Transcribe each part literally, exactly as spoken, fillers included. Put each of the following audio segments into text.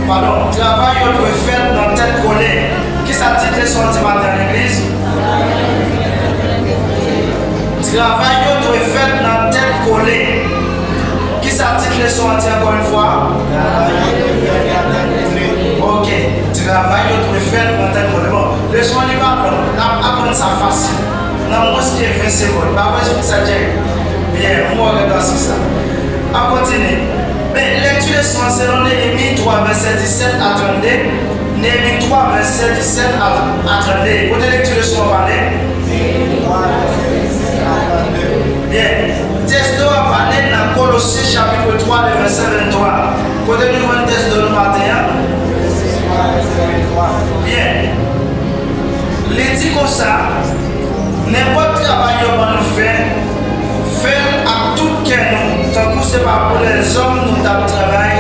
Padon, travay yo dwe fèt nan tèt kole. Kisa tit leson an di maten an, legliz? Travay yo dwe fèt nan tèt kole. Kisa tit leson an di ankò yon fwa? Ok, travay yo dwe fèt nan tèt kole. Bon, leson an li pa long, n ap aprann sa fasil. Nan mwens ke ven segonn. Pa vre, sa Jerry? Byen, mwen wè gade sou sa. An kontinye. Men, lekti leson an selon Neyemi twa, vèsè disèt a trannde. Neyemi twa, vèsè disèt a, a trannde. Kote lekti leson an pale? Byen. Tèks de a pale nan Kolosyen chapit twa, le vèsè venntwa. Kote nou jwenn tèks de nou maten an? Byen. Li di konsa, nenpòt travay yo ban nou fè, fè l ak tout kè nou, tankou se pa pou lèzòm nou t ap travay,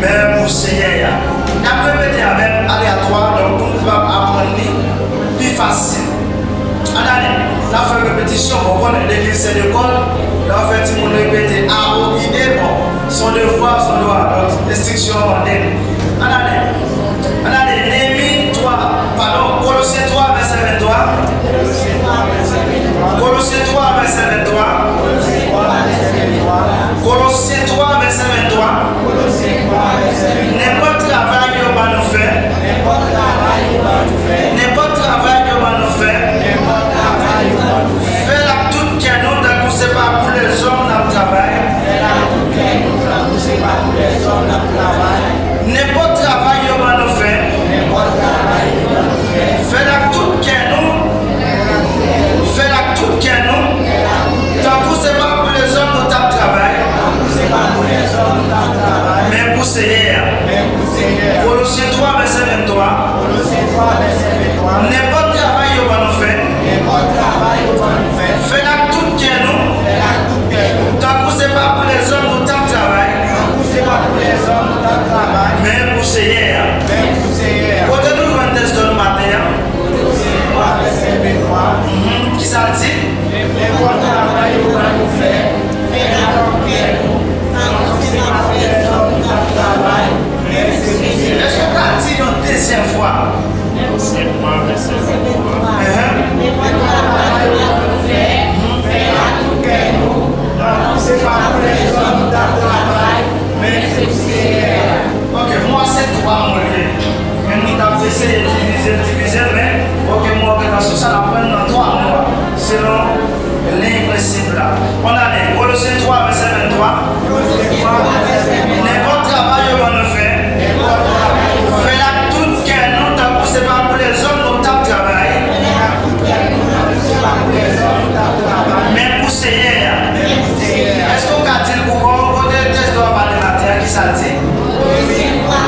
men pou Seyè a. N ap repete avè m aleyatwa, donk, pou nou kapab aprann li pi fasil. Ann ale, n ap fè repetisyon, bon, ou konnen legliz se lekòl, lè w fè timoun repete A, O, I, E, bon, se yon devwa, se yon dwa, donk, enstriksyon an mande l. Ann ale, ann ale, Neyemi twa, padon, Kolosyen twa, vèsè venntwa. Kolosyen twa, vèsè venntwa. Kolosyen twa, vèsè venntwa. Nenpòt travay yo ban nou fè, nenpòt travay yo ban nou fè, fè l ak tout kè nou, tankou se pa pou lèzòm n ap travay. Nenpòt travay yo ban nou fè, fè l ak tout kè nou, fè l ak tout kè nou, tankou se pa pou lèzòm nou t ap travay, men pou Seyè a. Kolosyen twa, vèsè venntwa. Nenpòt travay yo ban nou fè, fè l ak tout kè nou, tankou se pa pou lèzòm nou t ap travay, men pou Seyè a. Kote nou jwenn tèks de nou maten an? Mhm. Kisa l di? Èske w ka di yon dezyèm fwa? Kolosyen twa, vèsè venntwa. Nenpòt travay yo ban nou fè, fè l ak tout kè nou, tankou se pa pou lèzòm nou t ap travay, men se pou Seyè a. Ok, mwa se twa mo l ye. Men nou t ap eseye divize l, divize l, men, ok, mwen wè nan sou sa n ap pran nan twa mwa, selon liy prensip la. Ann ale, Kolosyen twa, vèsè venntwa. Nenpòt travay yo ban nou fè, fè l ak tout kè nou, tankou se pa pou lèzòm nou t ap travay, men pou Seyè a. Èske w ka di l pou kò w? Kote tèks de a pale maten an, kisa l di? Enhen.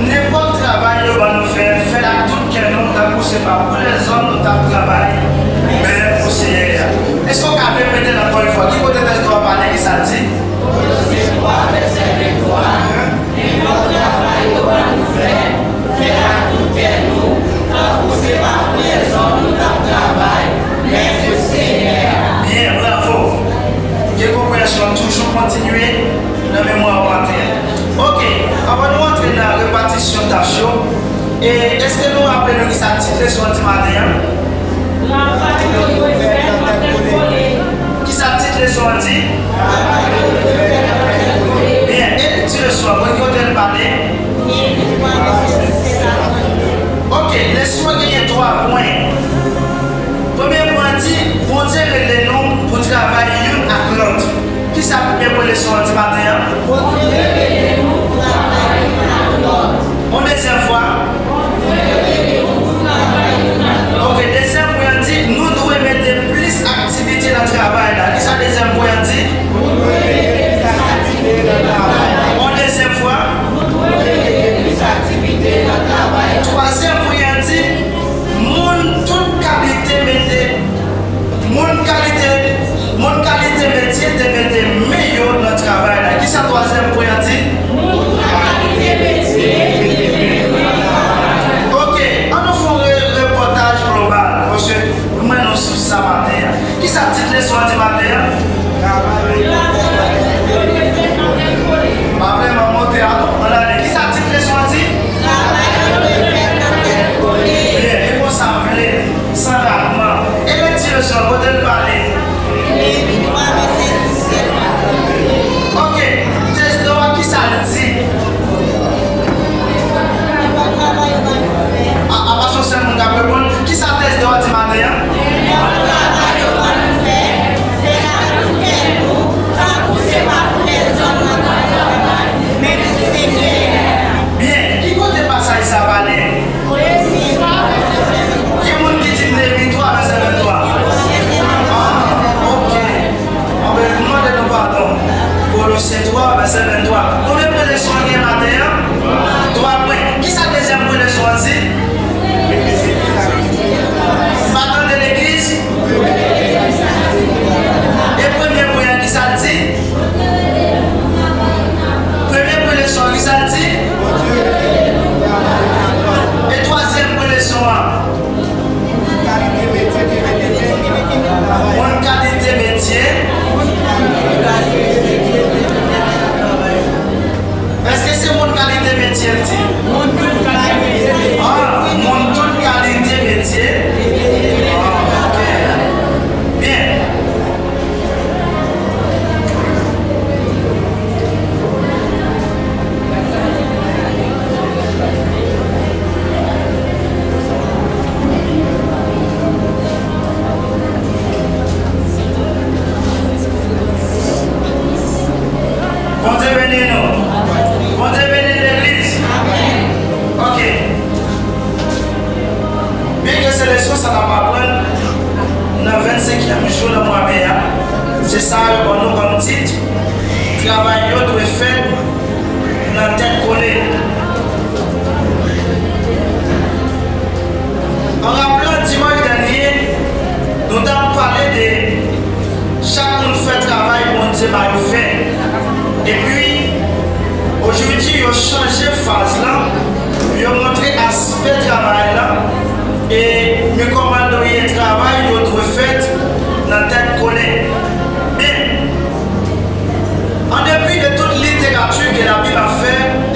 Nenpòt travay yo ban nou fè, fè l ak tout kè nou, tankou se pa pou lèzòm nou t ap travay, men pou Seyè a. Èske w ka repete l ankò yon fwa? Ki kote tèks de a pale, kisa l di? Kolosyen twa, vèsè venntwa. Nenpòt travay yo ban nou fè, fè l ak tout kè nou, tankou se pa pou lèzòm nou t ap travay, men pou Seyè a. Byen, bravo! Gen konpreyansyon, toujou kontinye nan memwa w maten an. Ok, anvan nou antre nan repatisyon tach yo, e èske nou raple nou kisa tit leson an di maten an? Travay yo dwe fèt nan tèt kole. Kisa tit leson an di? Byen, e lekti leson an, mwen ki kote l pale? Ok, leson an genyen twa pwen. Premye pwen an di, Bondye rele nou pou travay youn ak lòt. Kisa premye pwen leson an di maten an? Bondye rele nou pou travay youn ak lòt. Yon dezyèm fwa. Ok, dezyèm pwen an di, nou dwe mete plis aktivite nan travay la. Kisa dezyèm pwen an di? Yon dezyèm fwa. Twazyèm pwen an di, moun tout kalite mete Moun kalite, moun kalite metye te mete men yo nan travay la. Kisa twazyèm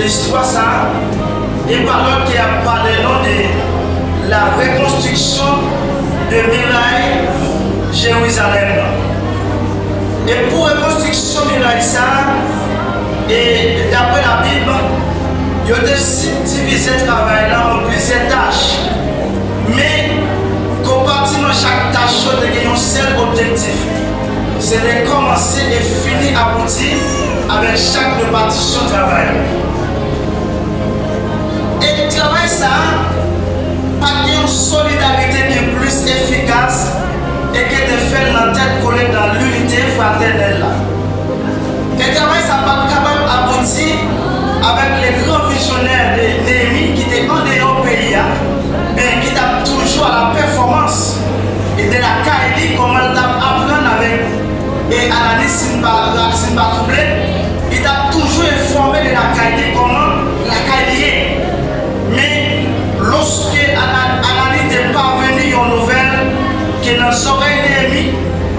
Istwa sa a, e pa lòt ke ap pale nou de la rekonstriksyon de miray Jerizalèm nan. E pou rekonstriksyon miray sa a, e dapre Labib, yo te sibdivize travay la an plizyè tach. Men, konpatiman chak tach yo te gen yon sèl objektif. Se te kòmanse e fini abouti avèk chak repatisyon travay. E travay sa a, pa t gen yon solidarite ki plis efikas e ke te fè l nan tèt kole nan linite fratènèl la. E travay sa pa t kapab abouti avèk le gran vizyonè de Neyemi ki te andeyò peyi a, men ki t ap toujou a la pèfòmans e de lakay li kòman l t ap aprann avèk e Anani, si m pa, si m pa twonpe, li t ap toujou enfòme de lakay li kòman lakay li ye. Men, lòske Ana-, Anani te paveni yon nouvèl ke nan zòrèy Neyemi,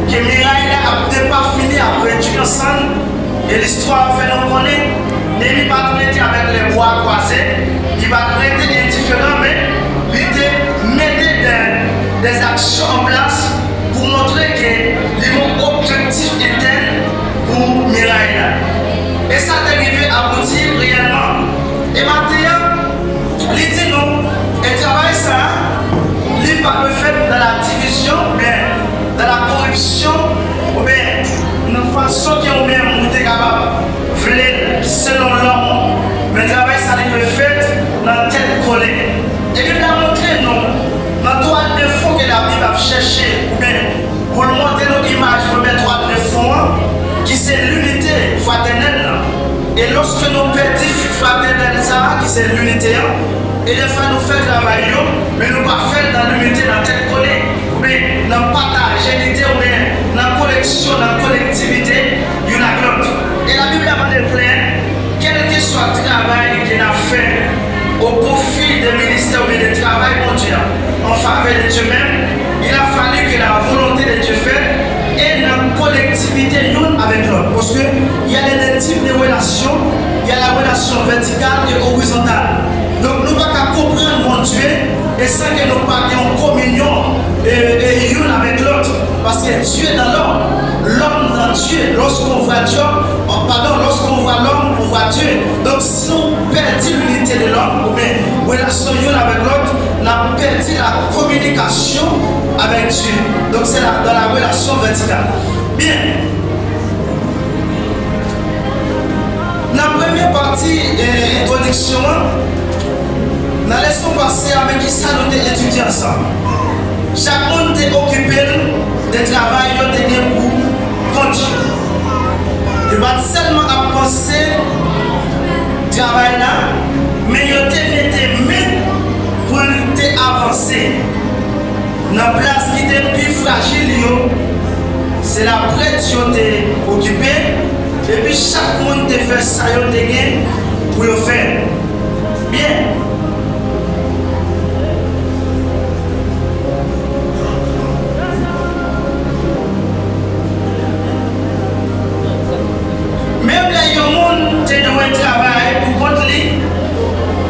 ke miray la ap depafini, ap redui an sann, e listwa fè nou konnen, Neyemi pa t rete avèk lè bwa kwaze, li pa t rete endiferan, men li te mete dè, dè aksyon an plas pou montre ke li gen yon objektif entèn pou miray la. E sa te rive abouti reyèlman. E maten an, li di nou, e travay sa a, li pa dwe fèt nan la divizyon, oubyen nan la koripsyon, oubyen nan fason ke ou menm ou te kapab vle l selon lòm ou, men travay sa li dwe fèt nan tèt kole. E Bib la montre nou, nan twa defo ke Labib ap chèche, oubyen pou l montre nou imaj premye twa defo an, ki se linite fratènèl lan. E lòske nou pèdi fratènèl sa a, ki se linite an, e defwa nou fè travay yo, men nou pa fè l nan linite, nan tèt kole, oubyen nan pataje lide, oubyen nan koleksyon, nan kolektivite, youn ak lòt. E Labib la mande klè, kèlkeswa travay ke n ap fè o pwofi de ministè oubyen de travay Bondye a, an favè de Dye menm, il a fallu que la volonté de Dieu faite e nan kolektivite youn avèk lòt. Paske y a les deux types de relations, y a la relation verticale et horizontale. Donk, nou pa ka konprann Bondye e san ke nou pa gen yon kominyon e, e youn avèk lòt. Paske Dieu dans l'homme, l'homme dans Dieu. Lorsqu'on voit Dieu, oh, pardon, lorsqu'on voit l'homme, on voit Dieu. Donk, si nou pèdi linite de lòm, oubyen relasyon youn avèk lòt, n ap pèdi la kominikasyon avèk Dye. Donk, se la, dans la relation verticale. Byen. Nan premye pati, eh, entwodiksyon an, nan leson pase a, men kisa nou te etidye ansanm? Chak moun te okipe l de travay yo te gen pou kont yo. Yo pa t sèlman ap panse travay la, men yo te mete men pou l te avanse. Nan plas ki te pi frajil yo, se la prèt yo te okipe, epi chak moun te fè sa yo te gen pou yo fè. Byen. Menm lè yon moun te dwe travay pou kont li,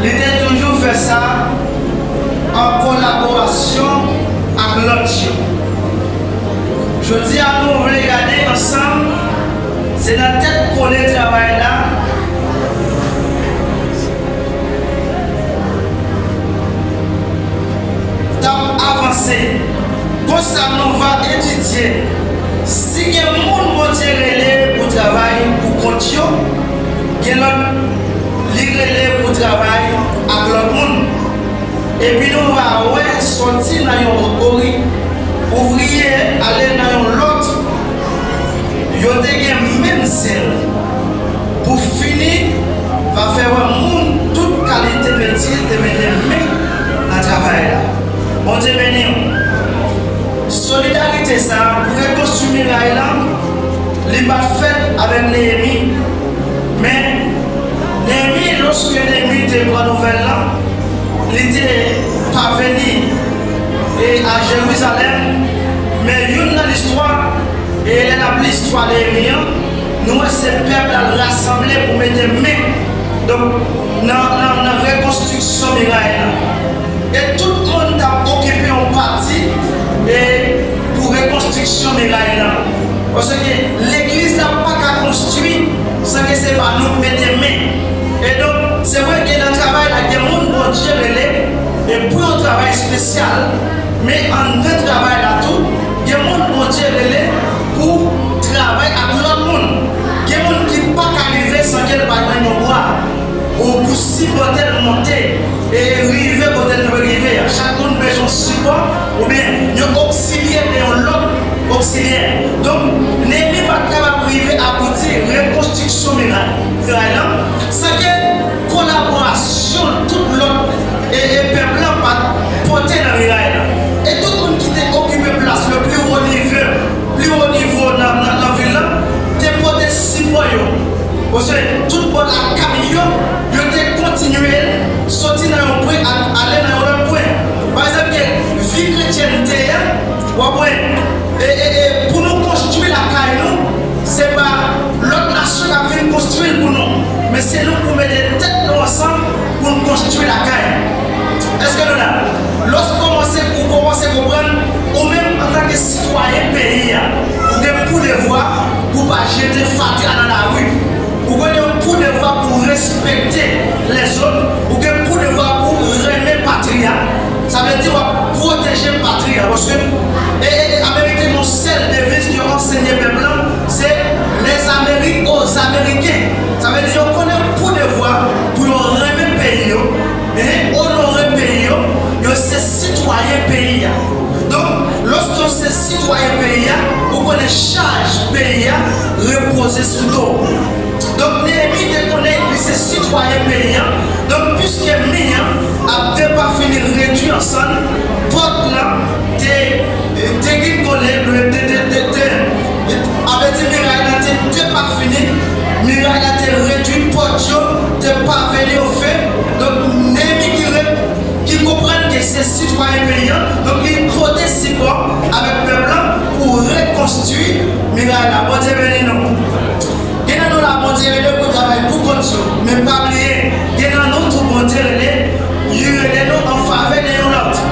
li te toujou fè sa an kolaborasyon ak lòt yo. Jodi a, nou vle gade ansanm, se nan tèt kole travay la t ap avanse. Konsa, nou va etidye si gen moun Bondye rele pou travay pou kont yo, gen lòt li rele pou travay ak lòt moun. Epi nou va wè sòti nan yon ori, ouvriye ale nan yon lòt, yo te gen menm zèl. Pou fini, va fè wè moun tout kalite metye te mete men nan travay la. Bondye beni w. Solidarite sa a pou rekonstwi miray lan, li pa t fèt avèk Neyemi. Men, Neyemi, lòske Neyemi te pran nouvèl lan, li te paveni e a Jerizalèm. Men youn nan listwa, e lè n ap li istwa Neyemi an, nou wè se pèp la l rasanble pou mete men. Donk, nan, nan, nan rekonstriksyon miray lan. E tout moun t ap okipe yon pati e pou rekonstriksyon miray lan. Paske legliz la pa ka konstwi san ke se pa nou k mete men. E donk, se vre ke nan travay la, gen moun Bondye rele e pou yon travay espesyal, men anndan travay la tou, gen moun Bondye rele pou travay ak lòt moun. Gen moun ki pa ka rive san ke l pa jwenn yon bra ou pou sipòte l monte e rive kote l dwe rive a. Chak moun bezwen sipò oubyen yon oksilyè de yon lòt oksilyè. Donk, Neyemi pa t kapab rive abouti rekonstriksyon miray, miray lan san ke kolaborasyon tout lòt e, e pèp lan pa t pote nan miray lan. E tout moun ki te okipe plas le plus haut niveau, pli wo nivo nan, nan, nan vil lan, te pote sipò yo. Paske tout bò lakay yo, yo te kontinye soti nan yon pwen al, ale nan yon lòt pwen. Pa egzanp, ke vi kretyènte a, w ap wè, e, e, e, pou nou konstwi lakay nou, se pa lòt nasyon k ap vin konstwi l pou nou, men se nou pou mete tèt nou ansanm pou n konstwi lakay. Èske nou la? Lòske w kòmanse, ou kòmanse konprann, ou menm antanke sitwayen peyi a, ou gen pou devwa pou pa jete fatra nan lari. Ou gen pou devwa pou respekte lèzòt, ou gen pou devwa pou renmen patri a. Sa vle di w ap pwoteje patri a, paske e, e, e, Ameriken gen yon sèl deviz ke yo ansenye pèp lan, se Les Amériques aux Américains. Sa vle di yo konnen pou devwa pou yo renmen peyi yo, e onore peyi yo, yo se sitwayen peyi a. Donk, lòske w se sitwayen peyi a, ou konnen chaj peyi a repoze sou do w. Donk, Neyemi te konnen li se sitwayen peyi a. Donk, piske mi an ap depafini, redui an sann, pòt lan te, te gingole, te, te, te, te, avèti miray lan te depafini, miray la te redui, pòt yo te paveli o fe. Donk, Neyemi ki re-, ki konprann ke se sitwayen peyi an, donk li pote sipò avèk pèp lan pou rekonstwi miray la. Bondye beni nou. Gen nan nou la Bondye rele pou travay pou kont yo, men pa bliye, gen nan nou tou Bondye rele, li rele nou an favè de yon lòt.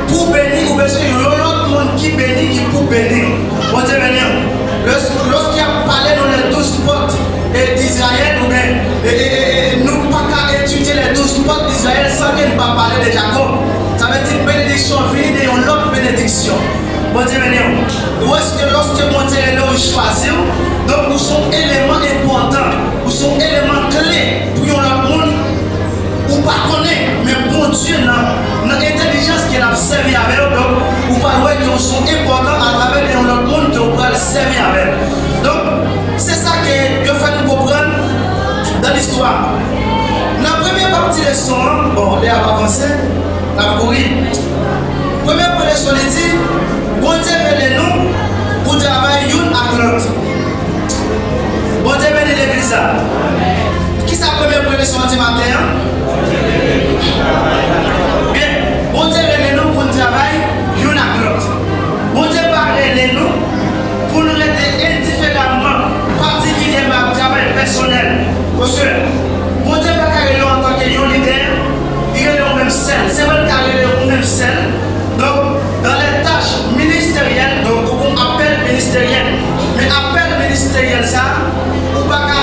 Pou beni, ou bezwen yon lòt moun ki beni, ki pou beni w. Bondye beni w. Lòs-, lòske y ap pale nou les douze portes, e, d'Israël, oubyen, e, e, e, e, nou pa ka etidye les douze portes d'Israël san ke n pa pale de Jakòb. Sa vle di benediksyon vini de yon lòt benediksyon. Bondye beni w. Ou wè ke lòske Bondye rele w, li chwazi w, donk ou se yon eleman enpòtan, ou se yon eleman kle pou yon lòt moun, ou pa konnen, men Bondye nan, nan entèlijans ke l ap sèvi avè w, donk ou pral wè ke w se yon enpòtan atravè de yon lòt moun ke w pral sèvi avè l. Donk, se sa ke yo fè n konprann nan listwa. Nan premye pati leson an, bon, lè a ap avanse, n ap kouri. Premye pwen leson li di, Bondye rele nou pou travay youn ak lòt. Bondye beni legliz la. Kisa premye pwen leson an di maten an? Byen, Bondye rele nou pou n travay youn ak lòt. Bondye pa rele nou pou n rete endiferaman, patikilyèman ak travay pèsonèl. Paske Bondye pa ka rele w antanke yon lidè, li rele w menm sèl. Se vre l ka rele w menm sèl. Donk, dans les tâches ministérielles, donk, ou gon apèl ministeryèl. Men apèl ministeryèl sa, ou pa ka,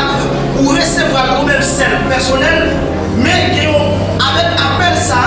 ou resevwa l ou menm sèl, pèsonèl, men gen yon, avèk apèl sa,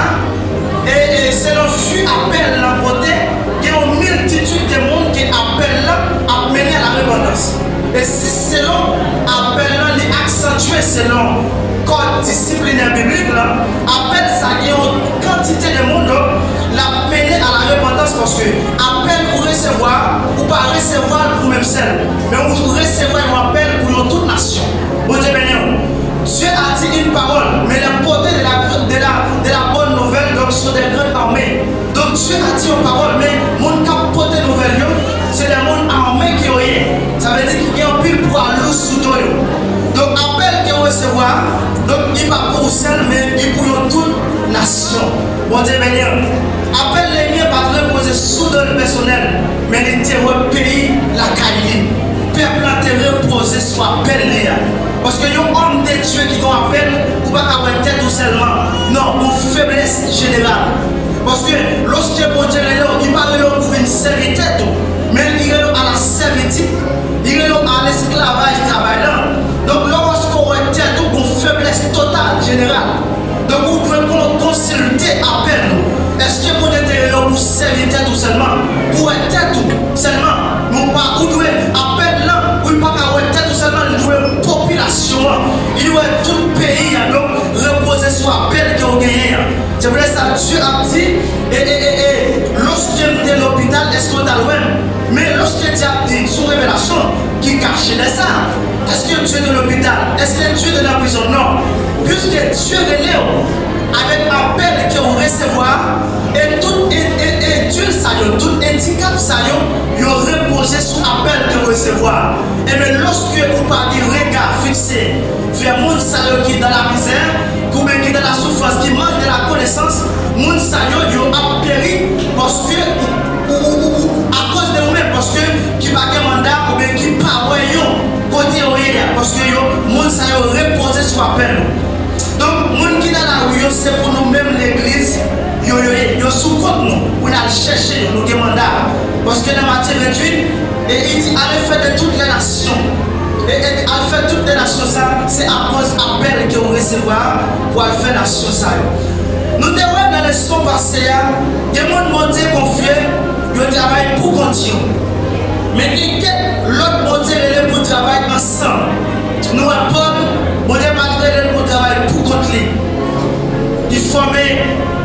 e, e selon fwi apèl lan pote, gen yon miltitid de moun ke apèl lan ap mennen a la repantans. E si selon apèl lan li aksantye selon kòd disiplinè biblik lan, apèl sa gen yon kantite de moun, donk, l ap mennen a la repantans, paske apèl ou resevwa, ou pa resevwa l pou menm sèl, men ou resevwa yon apèl pou yon tout nasyon. Bondye beni w. Dieu a dit une parole, mais les porteurs de la, de la, de la bonne nouvelle, donc, sont des grandes armées. Donk, Dye a di yon pawòl, men moun k ap pote nouvèl yo, se de moun ame ke yo ye. Sa vle di ki gen anpil pwa lou sou do yo. Donk, apèl ke w resevwa a, donk, li pa pou ou sèl, men li pou yon tout nasyon. Bondye beni w. Apèl Neyemi an pa t repoze sou do l pèsonèl, men li te wè peyi lakay li. Pèp la te repoze se sou apèl li a. Paske yon òm de Dye ki gen yon apèl, ou pa ka wè tèt ou sèlman. Non, yon feblès jeneral. Paske lòske Bondye rele w, li pa rele w pou vin sèvi tèt ou, men li rele w a la sèvitid. Li rele w a lesklavaj travay lan. Donk, lè w wè w wè tèt ou, yon feblès total, jeneral. Donk, ou dwe kon-, konsilte apèl ou. Èske Bondye te rele w pou sèvi tèt ou sèlman? Pou wè tèt ou sèlman? Non pa, ou dwe, apèl lan, ou pa ka wè tèt ou sèlman, li dwe popilasyon an. Li dwe tout peyi an. Donk, repoze sou apèl ke w genyen an. Se pou sa Dye ap di, e, e, e, e, lòske m te lopital, èske w t al wè m? Men lòske Dye ap di, sou revelasyon ki kache dèyè sa, èske Dye te lopital? Èske Dye te nan prizon? Non. Piske Dye rele w avèk apèl ke w resevwa, e tout e, e, e, dil sa yo, tout endikap sa yo, yo repoze sou apèl ke w resevwa. Ebyen, lòske ou pa gen rega fikse vè moun sa yo ki dans la misère, oubyen ki dans la souffrance, ki manque de la connaissance, moun sa yo, yo ap peri paske ou, ou, ou, ou, akoz de ou menm, paske ki pa gen manda oubyen ki pa wè yo kote yo ye a, paske yo, moun sa yo repoze sou apèl ou. Donk, moun ki nan lari yo, se pou nou menm legliz, yo, yo ye, yo sou kont nou, pou n al chèche yo, nou gen manda. Paske nan Matye venntuit, e li di, allez faire de toutes les nations. E, e al fè tout de nasyon sa, se akoz apèl ke w resevwa pou al fè nasyon sa yo. Nou te wè nan leson pase a, gen moun Bondye konfye, yo travay pou kont yo. Men gen kèk lòt Bondye rele pou travay ansanm. Nou wè Pòl, Bondye pa t rele l pou travay pou kont li. Li fòme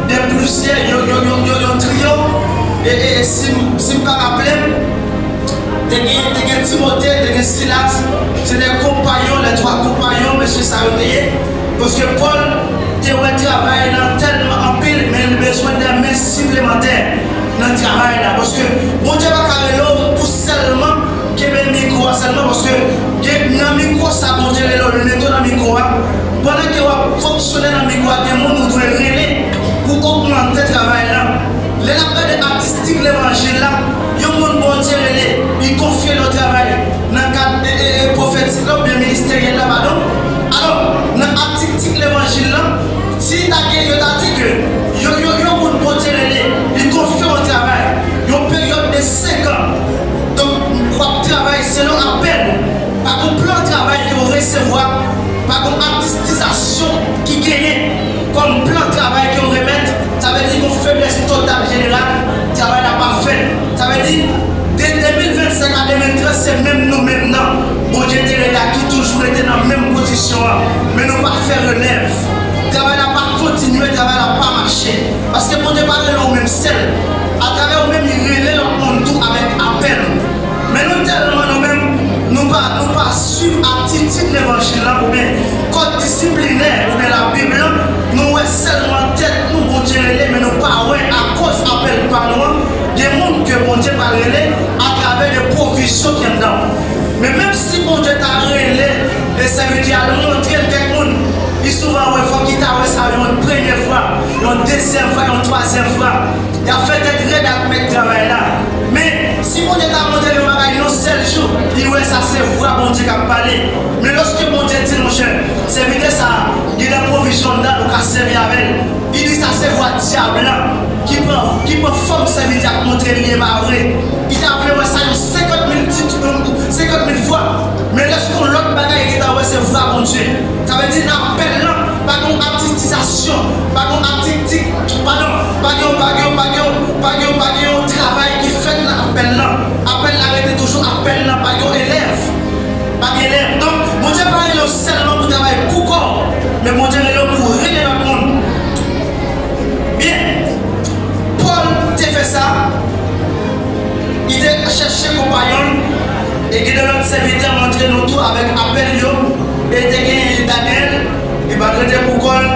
de plizyè, yon, yon, yon, yon, yon triyo. E, e, e si, si m pa raple m, te gen, te gen Timote, te gen Silas, se de konpayon, les trois compagnons, mesye sa yo te ye. Paske Pòl te wè travay lan tèlman anpil, men li bezwen de men siplemantè nan travay la. Paske Bondye pa ka rele w pou sèlman kenbe mikwo a sèlman, paske gen nan mikwo sa Bondye rele w, li mete w nan mikwo a. Pandan ke w ap fonksyone nan mikwo a, gen moun ou dwe rele pou ogmante travay la. Lè n ap gade atistik levanjil la, yon moun Bondye rele, li konfye l yon travay nan kad, e, e, e, pwofetik la oubyen ministeryèl la, padon. Alò, nan atistik levanjil la, si ta gen, yo ta di ke yo, yo, yon moun Bondye rele, li konfye yon travay, yon peryòd de senk an. Donk, w ap travay selon apèl ou. Pa gen plan travay ke w resevwa, pa gen atistik ki genyen kòm plan travay ke w remèt, sa vle di yon feblès total jeneral, travay la pa fèt. Sa vle di, de de mil vennsenk a de mil trant, se menm nou menm nan. Bondye te rele a ki toujou rete nan menm pozisyon an, men nou pa fè relèv. Travay la pa kontinye, travay la pa mache. Paske Bondye pa rele w menm sèl. Atravè ou menm, li rele lòt moun tou avèk apèl. Men nou tèlman nou menm, nou pa, nou pa swiv atitid levanjil la oubyen kòd disiplinè oubyen Labib la, nou wè sèlman tèt nou Bondye rele, men nou pa wè akoz apèl pa nou an, gen moun ke Bondye pral rele atravè de pwovizyon ki anndan. Men menm si Bondye ta rele e sèvitè a l montre l kèk moun, li souvan wè fòk li ta wè sa yon premye fwa, yon dezyèm fwa, yon twazyèm fwa. Y ap fè tèt rèd ak mèt travay la. Men, si Bondye ta montre l yon bagay yon sèl jou, li wè sa se vwa Bondye k ap pale. Men lòske Bondye di l, monchè, sèvitè sa a, gen de pwovizyon anndan l, ou ka sèvi avè l. Li di sa se vwa dyab la ki pran, ki pran fòm sèvitè a, k montre l li pa vre. Li ta vle wè sa yon senkant mil ti, senkant mil fwa. Men lèske yon lòt bagay gentan wè se vwa Bondye. Sa vle di nan apèl lan, pa gen yon atitizasyon, pa gen yon atitik, padon, pa gen, pa gen, pa gen, pa gen, pa gen yon travay ki fèt nan apèl lan. Apèl la rete toujou apèl lan, pa gen yon elèv. Pa gen elèv. Donk, Bondye pa rele w sèlman pou travay pou kò w, men Bondye rele w pou rele lòt moun. Byen, Pòl te fè sa, li te chèche konpayon l, e gen de lòt sèvitè m antre nou tou avèk apèl yo, e te gen Danyèl, li pa t rete pou kò l,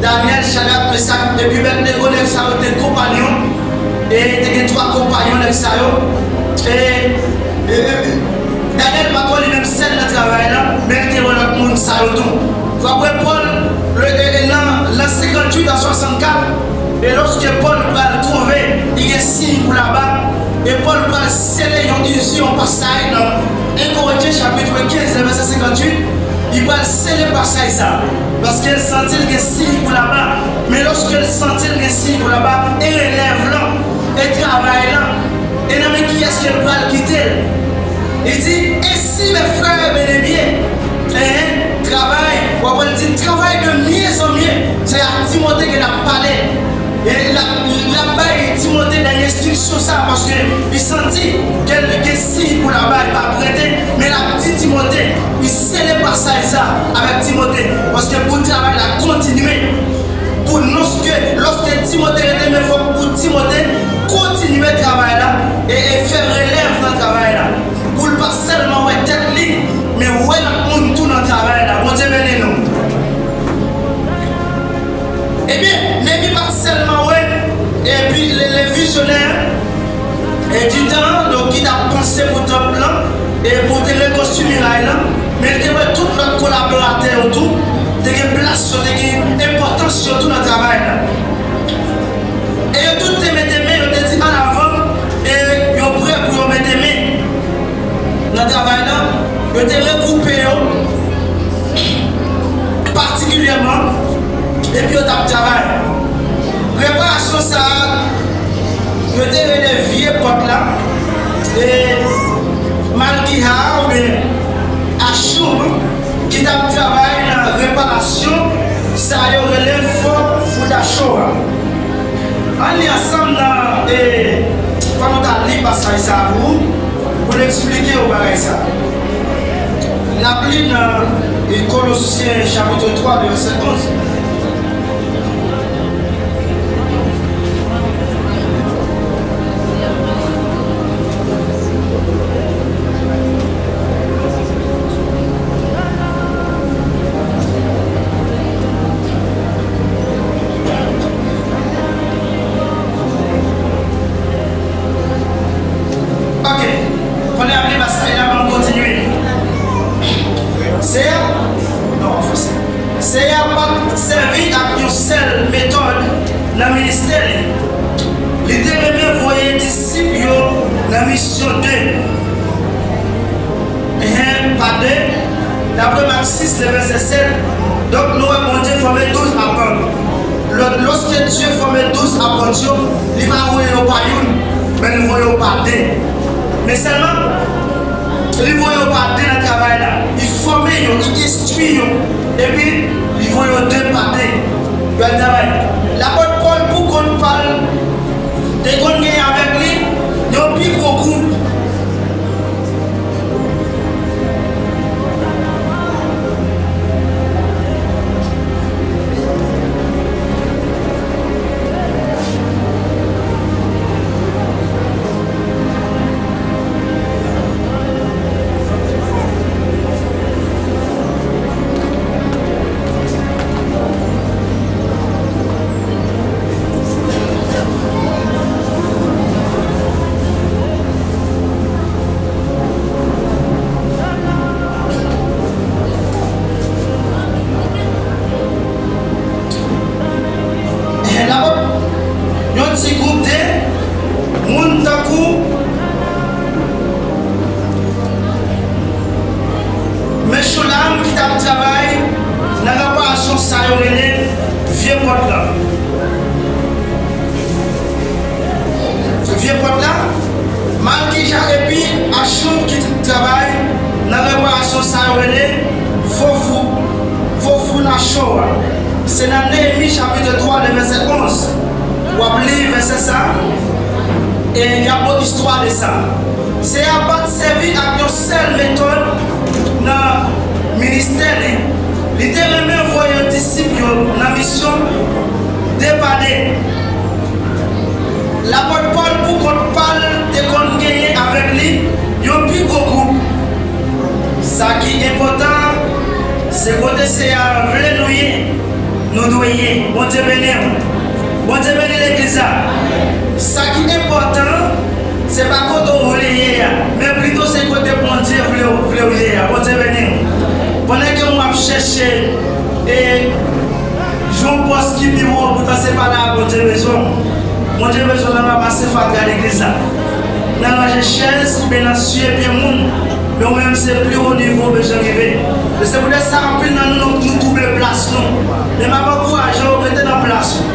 Danyèl, Chadrak, Mesak, epi Abèdnego, nèg sa yo te konpayon, e te gen twa konpayon nèg sa yo, e, e, e, Danyèl pa twò li menm sèl nan travay la, men l te wè lòt moun sa yo tou. W ap wè Pòl, le, e, e, nan, nan senkantuit a swasannkat, e lòske Pòl pral twouve, li gen siy pou laba, e Pòl pral sele yon izi, yon pasay nan, En Korentyen chapit kenz, vèsè senkantuit, li pral sele pasaj sa, paske l santi l gen siy pou laba. Men lòske l santi l gen siy pou laba, e relèv lan, e travay lan, e nan men kiyès ke l pral kite l? Li di, ainsi, mes frères bien-aimés, hein, travail, w ap wè l di, travail de mieux en mieux. Se a Timote ke l ap pale. E l ap, l ap bay Timote dènye enstriksyon sa, paske li santi ke l gen siy pou laba, li pa prete, men l ap di Timote, li sele pasaj sa avèk Timote, paske pou travay la kontinye, pou lòske, lòske Timote rete, men fòk pou Timote kontinye travay la e, e fè relèv nan travay la. Pou l pa sèlman wè tèt li, men wè lòt moun tou nan travay la. Bondye beni nou. Ebyen, Neyemis pa t sèlman wè, epi le, le vizyonè e di tan, donk ki t ap panse pou tanp lan, e pou te rekonstwi miray lan, men li te wè tout lòt kolaboratè yo tou, te gen plas yo, te gen enpòtans yo tou nan travay la. E yo tout te mete men, yo te di, an avan, e yo prè pou yo mete men nan travay la, yo te regwoupe yo patikilyèman, epi yo t ap travay. Reparasyon sa a, yo te rele vye pòt la, e Malkiha oubyen Achou, ki t ap travay nan reparasyon sa yo rele fò foudacho a. Ann li ansanm nan, e, fò nou ta li pasaj sa a pou, pou n eksplike w bagay sa a. N ap li nan, e, Kolosyen chapit twa, vèsè onz. Ok. Pandan y ap li pasaj la, ban m kontinye. Seyè, non, an franse. Seyè a pa t sèvi ak yon sèl metòd nan ministè li. Li te renmen voye disip yo nan misyon de. Enhen, pa de. Dapre Mak sis, le vèsè sèt, donk, nou wè Bondye fòme douz apot. Lò-, lòske Dye fòme douz apot yo, li pa voye yo pa youn, men li voye yo pa de. Men sèlman, li voye yo pa de nan travay la. Li fòme yo, li enstwi yo, epi li voye yo de pa de. Yo al travay. Lapot Pòl, pou kont pa l, te konn genyen avèk li yon pi gwo gwoup. Lapot, yon ti gwoup de moun tankou Mechoulam ki t ap travay nan reparasyon sa yo rele vye pòt la. Vye pòt la, Malkija epi Achou ki t ap travay nan reparasyon sa yo rele fofou, fofou nacho a. Se nan Neyemi chapit twa, le vèsè onz. W ap li vèsè sa a, e y ap ba w istwa de sa. Seyè a pa t sèvi ak yon sèl metòd nan ministè li. Li te renmen voye disip yo nan misyon de pa de. Lapot Pòl, pou kont pa l, te konn genyen avèk li yon pi gwo gwoup. Sa ki enpòtan, se kote Seyè a vle nou ye, nou dwe ye. Bondye beni w. Bondye beni legliz la. Sa ki enpòtan, se pa kote w vle ye a, men plito se kote Bondye vle w, vle w ye a. Bondye beni w. Pandan ke w ap chèche, e, jwenn pòs ki pi wo, poutan se pa la a Bondye bezwen w. Bondye bezwen w nan ranmase fatra legliz la, nan ranje chèz oubyen nan siye pye moun. Men ou menm, se pli wo nivo w bezwen rive. E se poutèt sa, anpil nan nou, nou, nou twouble plas nou. Men m ap ankouraje w, rete nan plas ou.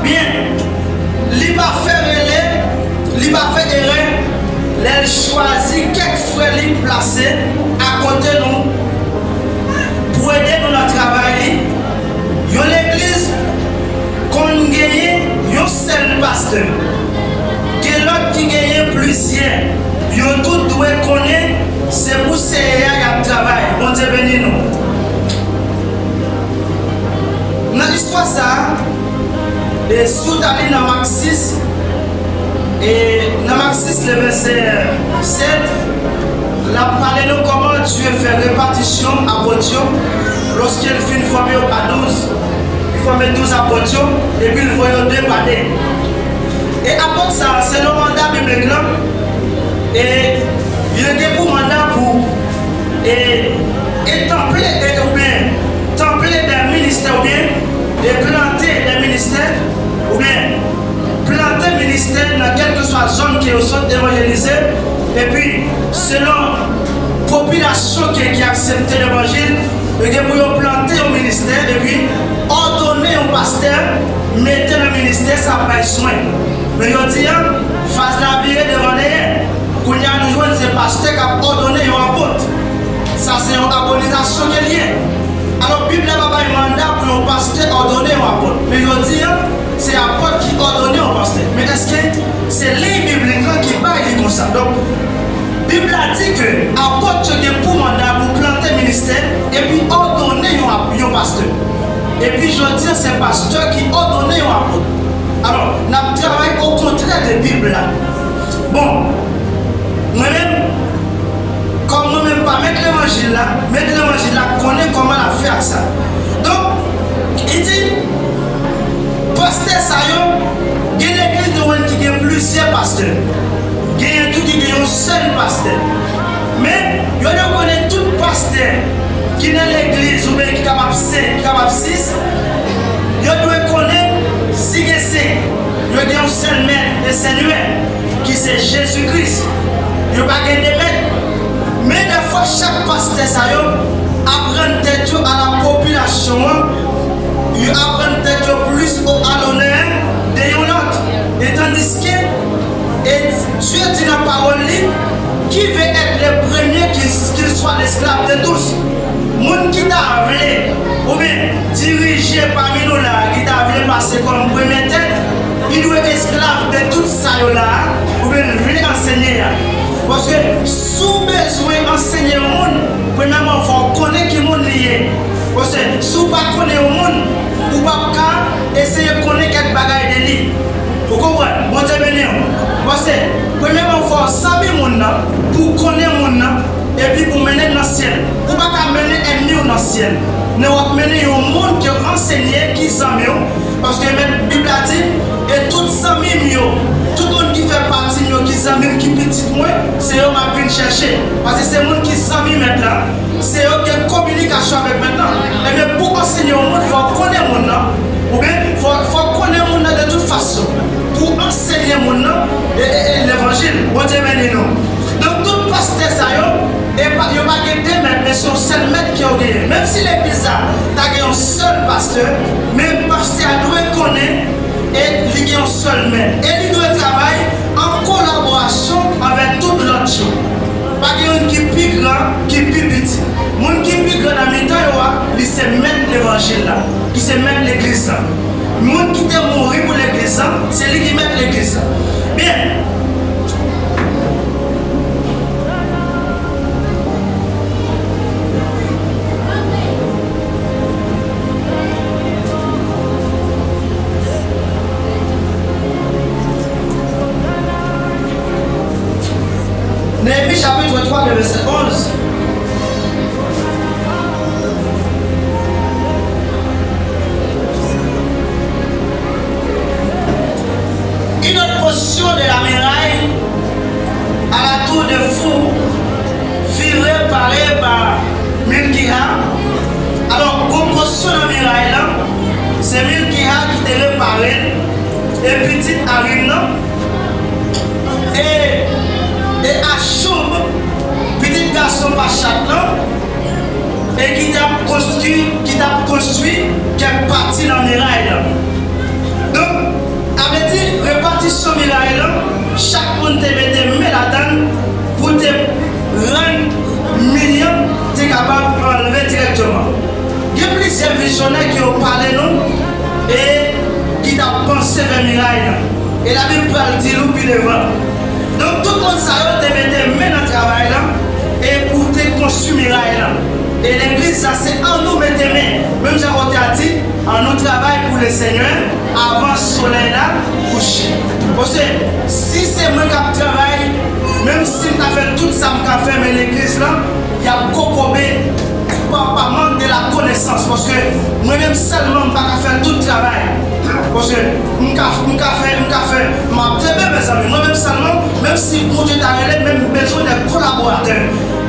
Byen, li pa fè rele, li pa fè erè lè l chwazi kèk frè li plase akote nou pou ede nou nan travay li. Yon legliz konn genyen yon sèl pastè. Gen lòt ki genyen plizyè. Yo tout dwe konnen se pou Seyè a y ap travay. Bondye beni nou. Nan istwa sa a, e si w ta li nan Mak sis, e nan Mak sis, le vèsè sèt, l ap pale nou kòman Dye fè repatisyon apot yo, lòske l fin fòme yo pa douz, li fòme douz apot yo, epi l voye yo de pa de. E apot sa a, selon manda biblik lan, e yo gen pou manda pou e, e tanple, e, oubyen tanple de ministè, oubyen e plante de ministè, oubyen plante ministè nan kèlkeswa zòn ke yo sot evanjelize, epi selon popilasyon ke, ki aksepte levanjil, yo gen pou yo plante yon ministè, epi òdone yon pastè, mete nan ministè sa ap bay swen. Men jodi a, faz la vire devan dèyè. Kounye a nou jwenn se pastè k ap òdone yon apot. Sa se yon abolizasyon ke l ye. Alò, Bib la pa bay manda pou yon pastè òdone yon apot. Men jodi a, se apot ki òdone yon pastè. Men èske se liy biblik lan ki bay li konsa? Donk, Bib la di ke apot yo gen pou manda pou plante ministè epi òdone yon ap-, yon pastè. Epi jodi a, se pastè ki òdone yon apot. Alò, n ap travay okontrè de Bib la. Bon, mwen menm, kòm mwen menm pa mèt levanjil la, mèt levanjil la konnen kòman l ap fè ak sa. Donk, li di, pastè sa yo, gen legliz nou wè ki gen plizyè pastè. Genyen tou ki gen yon sèl pastè. Men, yo dwe konnen tout pastè ki nan legliz oubyen ki kapab senk, ki kapab sis, yo dwe konnen si gen senk, yo gen yon sèl mèt e senyè, ki se Jezi Kris. Yo pa gen de mèt. Men dèfwa, chak pastè sa yo ap rann tèt yo a la popilasyon an, yo ap rann tèt yo plis o, a lonè de yon lòt. E tandiske, e Dye di nan pawòl li, qui veut être le premier, qu'il, qu'il soit l'esclave de tous. Moun ki ta vle, oubyen dirije pami nou la a, ki ta vle pase kòm premye tèt, li dwe esklav de tout sa yo la a, oubyen l vle ansenye a. Paske si w bezwen ansenye yon moun, premyèman, fò w konnen ki moun li ye. Paske si w pa konnen yon moun, ou p ap ka eseye konnen kèk bagay de li. Ou konprann? Bondye beni w. Paske, premyèman, fò w zanmi moun nan, pou w konnen moun nan, epi pou w mennen l nan syèl. Ou pa ka mennen ènmi w nan syèl. Men w ap mennen yon moun ke w ansenye ki zanmi w. Paske mèt Bib la di, e tout zanmi m yo, tout moun ki fè pati m yo, ki zanmi m, ki pitit mwen, se yo m ap vin chèche. Paske se moun ki zanmi mèt la. Se yo gen kominikasyon avèk mèt lan. Ebyen, pou w ansenye yon moun, fò w konnen moun nan. Oubyen, fò, fò w konnen moun nan de tout fason. Pou w ansenye moun nan, e, e, e, levanjil. Bondye beni nou. Donk, tout pastè sa yo, e pa, yo pa gen de mèt, men se yon sèl mèt ke yo genyen. Menm si legliz la ta gen yon sèl pastè, men pastè a dwe konnen e li gen yon sèl mèt. E li dwe travay an kolaborasyon avèk tout lòt yo. Pa gen youn ki pi gran, ki pi piti. Moun ki pi gran nan mitan yo a, li se mèt levanjil la, li se mèt legliz la. Moun ki te mouri pou legliz la, se li ki mèt legliz la. Byen. Néhémi chapit twa, le vèsè onz. Une autre portion de la muraille à la tour de fou fut réparée par Milkiha. Alò, gon pòsyon nan miray lan, se Milkiha ki te repare l, e pitit Harim nan. E, E Achib, pitit gason Pachak lan, e ki t ap konstwi, ki t ap konstwi kèk pati nan miray lan. Donk, sa vle di, repatisyon miray lan, chak moun te mete men ladan l pou te rann mi an te kapab anlve dirèkteman. Gen plizyè vizyonè ki yo pale nou e ki t ap panse vè miray lan. E Labib pral di nou pi devan. Donk, tout moun sa yo te mete men nan travay lan e pou te konstwi miray lan. E legliz la, se an nou mete men. Menm jan Wotè a di, an nou travay pou Lesenyè avan solèy la kouche. Paske si se mwen k ap travay, menm si m ta fè tout sa m ka fè, men legliz lan, y ap kokobe pa, pa mank de la konesans, paske mwen menm sèlman m pa ka fè tout travay. Paske m ka, m ka fè, m ka fè, m ap trebe, mezanmi. Mwen menm sèlman, menm si Bondye ta rele, men m bezwen de kolaboratè.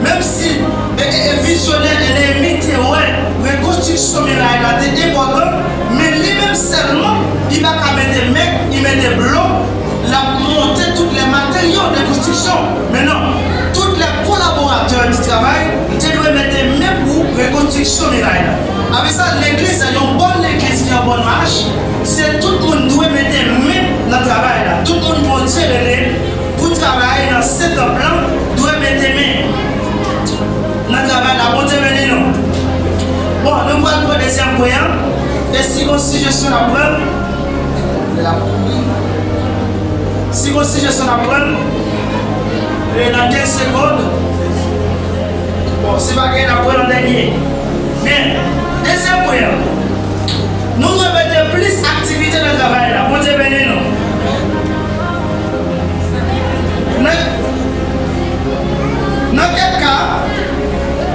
Menm si e, e, e vizyonè Neyemi te wè rekonstriksyon miray la te enpòtan, men li menm sèlman, li pa ka mete mèk, li mete blo, l ap monte tout lè materyo de konstriksyon. Men non, tout lè kolaboratè di travay te dwe mete men pou rekonstriksyon miray la. Avèk sa, legliz la, yon bòn legliz ki an bòn mach, se tout moun dwe mete men nan travay la. Tout moun Bondye rele pou travay nan sen tanp lan dwe mete men nan travay la. Bondye beni nou. Bon, nou pral pran dezyèm pwen an. E si gon sijesyon n ap pran, si gon sijesyon n ap pran, e nan kenz segonn. Bon, si pa gen, n ap pran nan dènye. Men, dezyèm pwen an, nou dwe mete plis aktivite nan travay la. Bondye beni nou. Nan, nan kèk ka,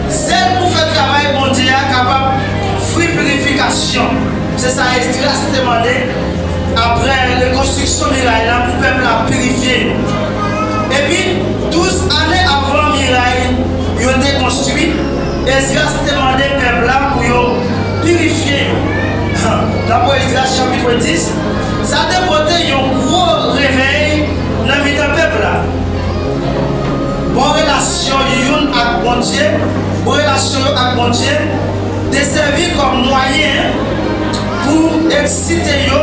zèl pou fè travay Bondye a kapab fri pirifikasyon. Se sa Esdras te mande apre rekonstriksyon miray la pou pèp la pirifye yo. Epi, douz ane avan miray yo te konstwi, Esdras te mande pèp la pou yo pirifye yo. Daprè Esdras chapit dis, sa te pote yon gwo revèy nan mitan pèp la. Bon relasyon youn ak Bondye, bon relasyon yo ak Bondye, te sèvi kòm mwayen pou eksite yo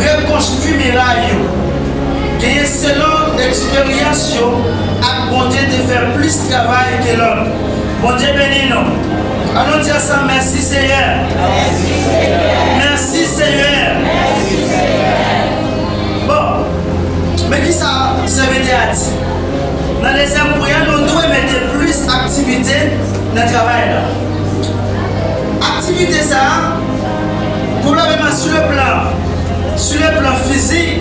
rekonstwi miray yo. Genyen selon eksperyans yo ak Bondye te fè plis travay ke lòt. Bondye beni nou. An nou di ansanm, mèsi Senyè. Mèsi Senyè. Bon, men kisa sèvitè a di? Nan dezyèm pwen an, nou dwe mete plis aktivite nan travay la. Aktivite sa a, pwoblèm nan sou le plan, sou le plan fizik,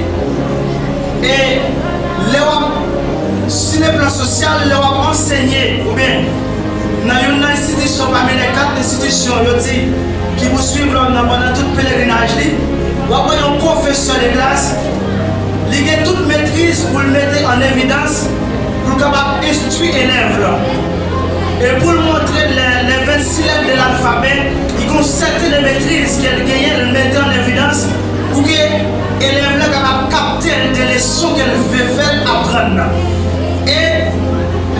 e lè w ap, sou le plan sosyal, lè w ap ansenye, oubyen nan youn nan enstitisyon pami le kat enstitisyon yo di ki pou swiv lòm nan pandan tout pelerinaj li, w ap wè yon pwofesè de klas, li gen tout metriz pou l mete an evidans, pou l kapab enstwi elèv la. E pou l montre lè, lè vennsis lèt de lalfabè, li gen yon sèten de metriz ke l genyen, l mete an evidans pou ke elèv la kapab kapte de leson ke l vle fè l aprann nan. E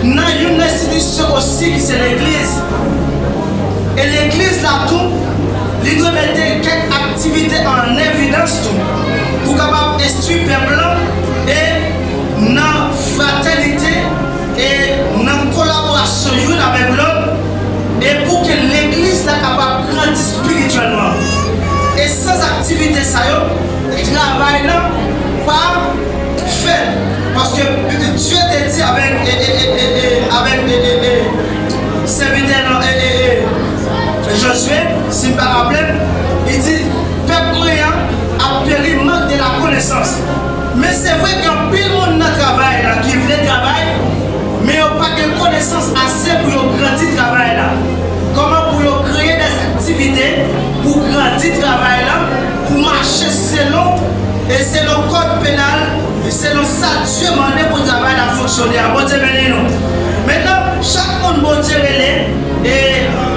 nan youn nan enstitisyon osi ki se legliz, e legliz la tou, li dwe mete kèk aktivite an evidans tou, pou kapab enstwi pèp lan e nan fratènite e nan kolaborasyon youn avèk lòt, e pou ke legliz la kapab grandi espirityèlman. E san aktivite sa yo, travay la pa fèt. Paske Dye te di avèk, e, e, e, e, e, avèk, e, e, e, sèvitè nan, e, e, e, Jozye, si m pa raple m, li di, pèp mwen an ap peri mank de la konesans. Men se vre gen anpil moun nan travay la ki vle travay, men yo pa gen konesans ase pou yo grandi travay la. Kòman pou yo kreye de aktivite pou grandi travay la, pou mache selon, e selon kòd penal, selon sa Dye mande pou travay la fonksyone a. Bondye beni nou. Mentnan, chak moun Bondye rele e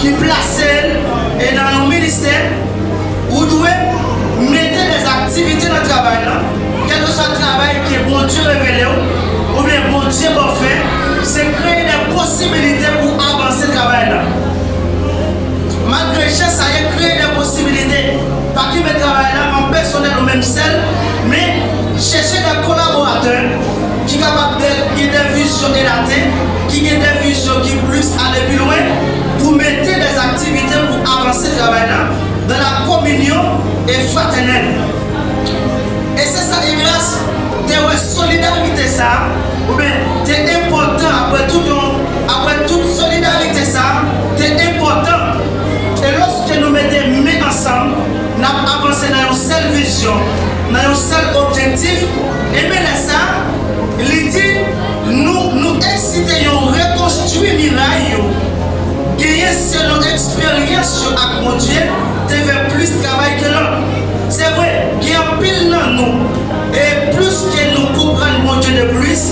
ki plase l e nan yon ministè, ou dwe mete de aktivite nan travay la, kèlkeswa travay ke Bondye revele w, oubyen Bondye ba w fè, Se kreye de posibilite pou avanse travay la. Malgre jan sa ye, kreye de posibilite. Pa kenbe travay la an pèsonèl ou menm sèl, men chèche de kolaboratè ki kapab de, gen de vizyon elate, ki gen de vizyon ki plis ale pi lwen, pou mete de aktivite pou avanse travay la dans la communion et fraternelle. E se sa, Igras te wè solidarite sa a, oubyen te enpòtan apre tout yon, apre tout solidarite sa a, te enpòtan. E lòske nou mete men ansanm, n ap avanse nan yon sèl vizyon, nan yon sèl objektif, ebyen lè sa a, li di, nou, nou eksite yo rekonstwi miray yo genyen selon eksperyans yo ak Bondye te fè plis travay ke lòt. Se vre, gen anpil nan nou, e plis ke nou konprann Bondye de plis,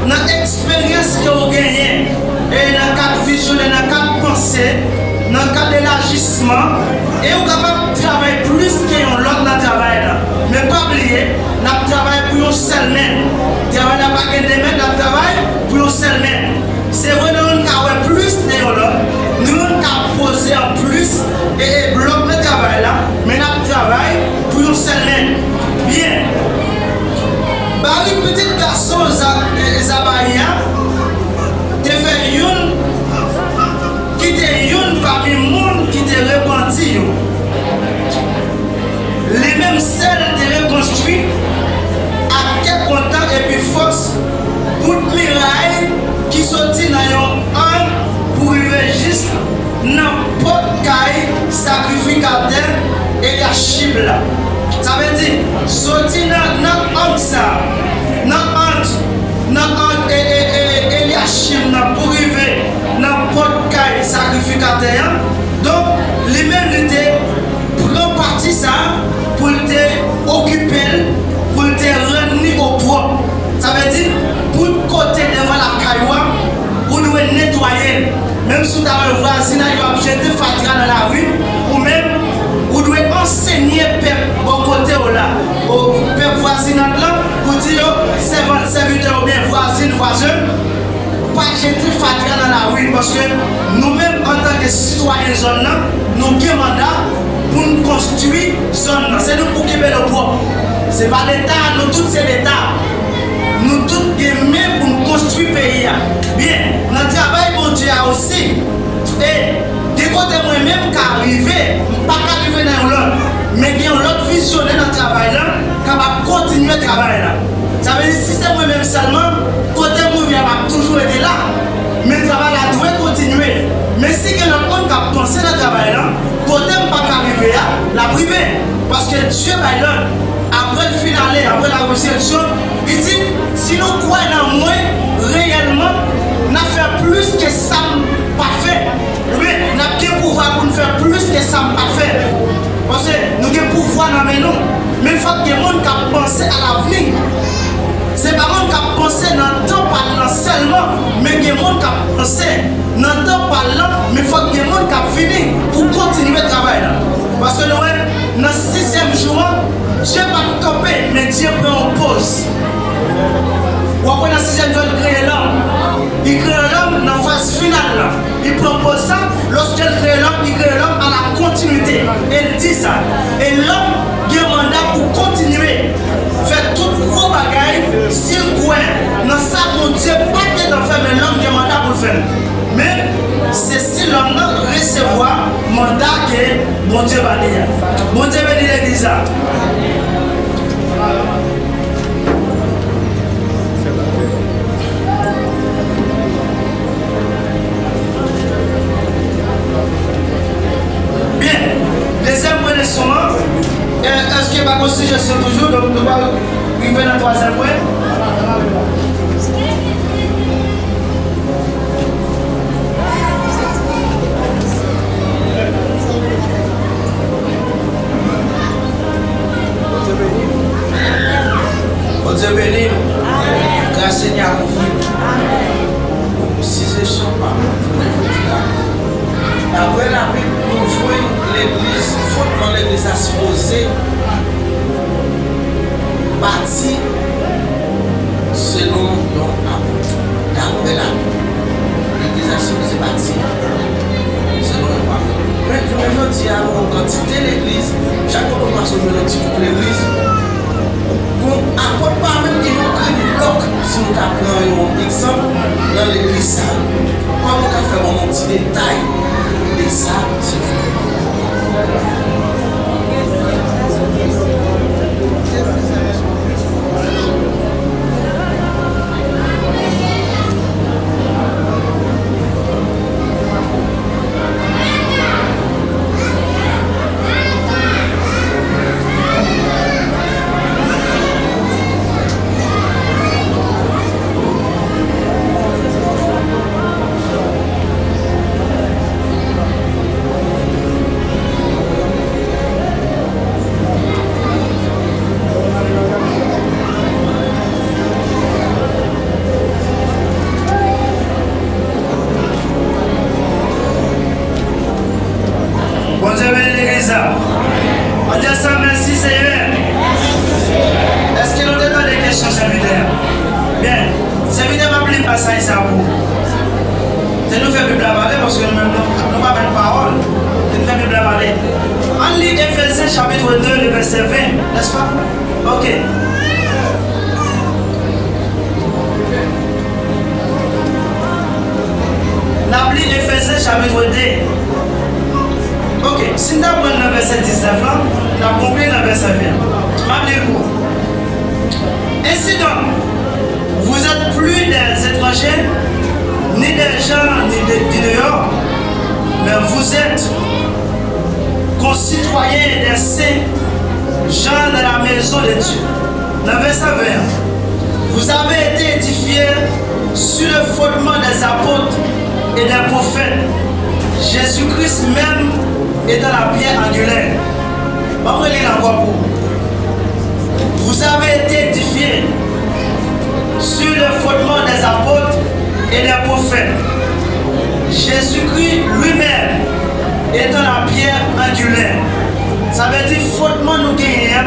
nan eksperyans ke w genyen, e nan kad vizyonè, nan kad panse, nan kad elajisman, e ou kapab travay plis ke yon lòt nan travay la. Men pa bliye, n ap travay pou yon sèl men. Travay la pa gen de men, n ap travay pou yon sèl men. Se vre, nou youn ka wè plis de yon lòt, nou youn ka poze an plis e, e blòk nan travay la, men n ap travay pou yon sèl men. Byen. Barik, pitit gason Za-, e, Zabayi a, te fè youn, ki te youn pami moun ki te repanti yo. Li menm sèl te rekonstwi ak kè kontan epi fòs bout miray ki soti nan yon ang pou rive jis nan pòt kay sakrifikatè Elyachib la. Sa vle di, soti nan, nan ang sa, nan ang, nan ang e, e, e, Elyachib nan pou rive nan pòt kay sakrifikatè an. Donk, li menm li te pran pati sa a pou l te okipe l, pou l te rann li opwòp. Sa vle di, tout kote devan lakay ou a, ou dwe netwaye l. Menm si w ta wè vwazinay yo ap jete fatra nan lari, ou menm, ou dwe ansenye pèp bò kote w la, o pèp vwazinat lan, pou di yo, sèvant, sèvitè oubyen vwazin, vwazen, pa jete fatra nan lari, paske nou menm, antanke sitwayen zòn nan, nou gen manda pou n konstwi zòn nan. Se nou pou kenbe l opwòp. Se pa Leta, nou tout se Leta. Nou tout gen men pou n konstwi peyi a. Byen, nan travay Bondye a osi, e gen kote mwen menm ka rive, m pa ka rive nan yon lòt. Men gen yon lòt vizyonè nan travay la, kapab kontinye travay la. Sa vle di, si se mwen menm sèlman, kote m rive a p ap toujou rete la. Men travay la dwe kontinye. Men si gen lòt moun k ap panse nan travay la, kote m pa ka rive a, l ap rive. Paske Dye bay lòd. Apre l fin ale, apre la rezireksyon, li di, si nou kwè nan mwen reyèlman, n ap fè plis ke sa m pa fè. Oubyen, n ap gen pouvwa pou n fè plis ke sa m pa fè. Paske nou gen pouvwa nan men nou. Men fòk gen moun k ap panse a lavni. Se pa moun k ap panse nan tan pa l lan sèlman, men gen moun k ap panse nan tan pa l lan, men fòk gen moun k ap vini pou kontinye travay la. Paske nou wè, nan sizyèm jou an, Dye pa t kanpe, men Dye pran yon poz. W ap wè nan sizyèm jou an, li kreye lòm. Li kreye lòm nan faz final la. Li pran poz sa, lòske l kreye lòm, li kreye lòm à la continuité. E l di sa. E lòm gen manda pou kontinye fè tout gwo bagay si l kwè nan sa Bondye pa t gentan fè, men lòm gen manda pou l fè l. Men, se si lòm nan resevwa manda ke Bondye ba li a. Bondye beni legliz la. Byen. Dezyèm pwen leson an, e, èske pa gon sijesyon toujou? Donk, nou pral rive nan twazyèm pwen. Bondye beni nou. Gras Senyè a kouvri nou. Sijesyon pa pou jounen jodi a. Daprè Labib, nou jwenn legliz, fondman legliz la sipoze bati selon yon apot. Daprè Labib. Efésyen chapit de, le vèsè ven, nèspa? Ok. N ap li Efésyen chapit de. Ok, si n ta pran nan vèsè diznèf lan, n ap konkli nan vèsè ven an. M ap li l pou ou. Ainsi donc, vous êtes plus des étrangers, ni des gens, ni de, du dehors, mais vous êtes concitoyens des saints, gens de la maison de Dieu. Nan vèsè ven an, vous avez été édifiés sur le fondement des apôtres et des prophètes, Jésus-Christ même étant la pierre angulaire. Ban m reli l ankò pou ou. Vous avez été édifiés sur le fondement des apôtres et des prophètes, Jésus-Christ lui-même étant la pierre angulaire. Sa vle di fondman nou genyen an,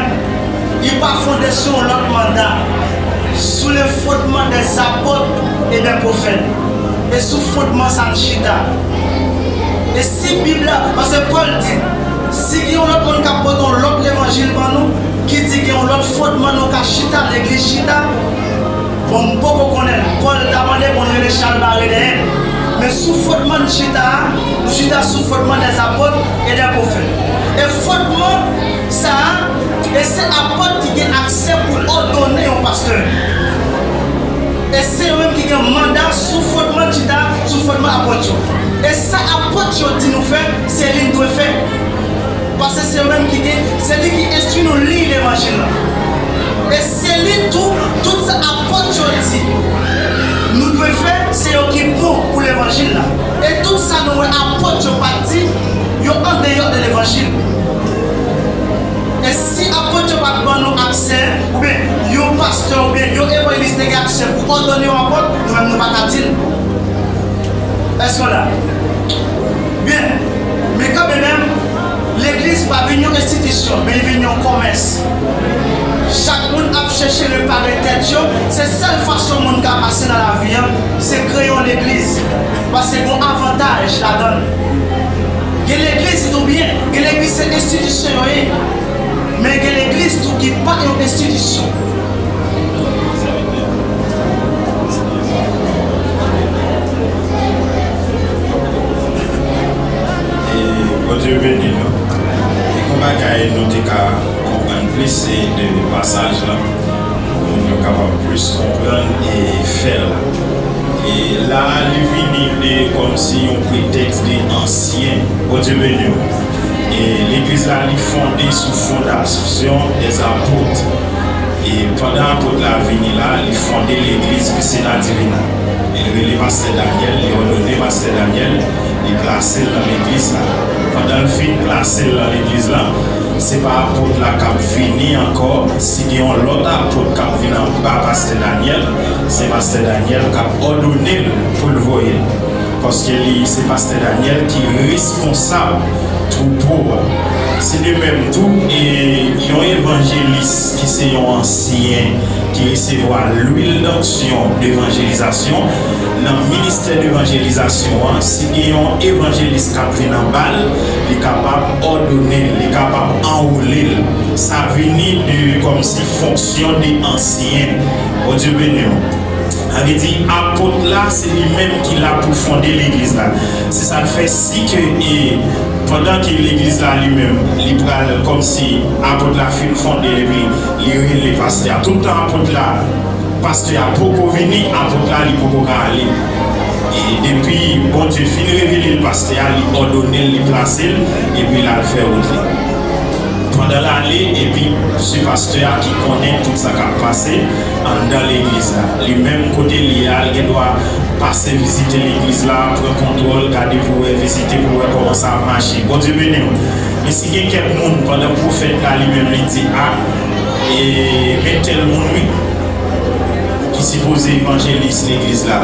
li pa fonde sou yon lòt manda, sous le fondement des apôtres et des prophètes. E sou fondman sa n chita. E si Bib la, paske Pòl di, si gen yon lòt moun k ap pote yon lòt levanjil ban nou, ki di gen yon lòt fondman nou ka chita, legliz chita, bon, m poko konnen l. Pòl ta mande pou n rele chalbare dèyè l. Men sou fondman n chita a, nou chita sou fondman des apôtres et des prophètes. E fondman sa a, e se apòt ki gen aksè pou òdone yon pastè. E se yo menm ki gen manda sou fondman chita, sou fondman apòt yo. E sa apòt yo di nou fè, se li n dwe fè. Paske se yo menm ki gen, se li ki enstwi nou li levanjil la. E se li tou, tout sa apòt yo di nou dwe fè, se yo ki bon pou levanjil la. E tout sa nou wè apòt yo pa t di, yo andeyò de levanjil. E si apòt yo pa t ban nou aksè, oubyen yon pastè, oubyen yon evanjelis te gen aksè pou òdone yon apòt, nou menm nou pa ka di l. Èske w la? Byen, men kanmenm, legliz pa vin yon enstitisyon, men li vin yon kòmès. Chak moun ap chèche repare tèt yo, se sèl fason moun ka pase nan lavi an, se kreye yon legliz. Paske gon avantaj ladan l. Gen legliz ki tou byen, gen legliz se enstitisyon yo ye. Men gen legliz tou ki pa yon enstitisyon. E Bondye beni nou. E gon bagay nou te ka konprann plis, se de pasaj la, pou moun yo kapab plis konprann e fè la. E la a, li vini de kòmsi yon pretèks de ansyen. Bondye beni w. E legliz la, li fonde sou fondasyon dèzapot. E pandan apot la vini la, li fonde legliz Piscina Divina. E li rele pastè Daniel, li òdone pastè Daniel, li plase l nan legliz la. Pandan l fin plase l nan legliz la, se pa apot la k ap vini ankò. Si gen yon lòt apot k ap vin anba pastè Daniel, se pastè Daniel k ap òdone l pou l voye l. Paske li, se pastè Daniel ki responsab twoupo a. Se de menm tou, e yon evanjelis ki se yon ansyen, ki resevwa lwil donksyon devanjelizasyon, nan ministè devanjelizasyon an, si gen yon evanjelis k ap vin anba l, li kapab òdone l, li kapab anwole l. Sa vini de kòmsi fonksyon de ansyen. Bondye beni w. Sa vle di, apot la, se li menm ki la pou fonde legliz la. Se sa k fè si ke, e, pandan ke legliz la li menm, li pral kòmsi apot la fin fonde l epi li rele pastè a. Tout tan apot la, pastè a poko vini, apot la li poko ka ale. E depi Bondye fin revele l pastè a, li òdone l, li plase l, epi l al fè wout li. Pandan l ale, epi se pastè a ki konnen tout sa k ap pase anndan legliz la. Li menm kote l ye a, l gen dwa pase vizite legliz la, pran kontwòl, gade pou wè, vizite pou wè kòman sa ap mache. Bondye beni w. Men si gen kèk moun, pandan pwofèt la li menm li di, a, e, men tèl moun wi, ki sipoze evanjelis legliz la,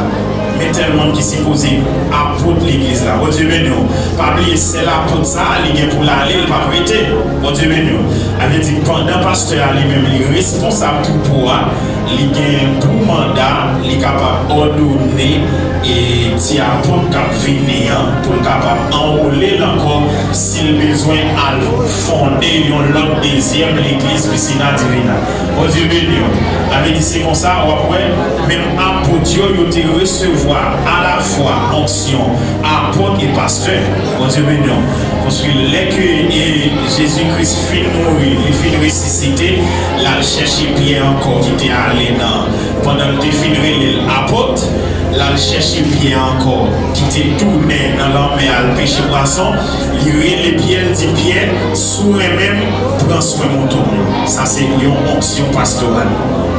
men tèl moun ki sipoze apot legliz la. Bondye beni w. Pa bliye, sèl apot sa a, li gen pou l ale, l p ap rete. Bondye beni w. Sa vle di, pandan pastè a li menm, li responsab twoupo a, li gen pou manda, li kapab òdone e ti apot k ap vini an pou l kapab anwole l ankò si l bezwen al fonde yon lòt dezyèm legliz Piscina Divina. Bondye beni w. Sa vle di se konsa w ap wè menm apot yo, yo te resevwa alafwa onksyon apot e pastè. Bondye beni w. Paske lè ke e, Jezi Kris fin mouri, li fin resisite, l al chèche Pyè ankò ki te ale nan, pandan l te fin rele l apot, l al chèche Pyè ankò ki te tounen nan lanmè al peche pwason, li rele Pyè, l di, Pyè, si w renmen m, pran swen mouton m yo. Sa se yon onksyon pastoral.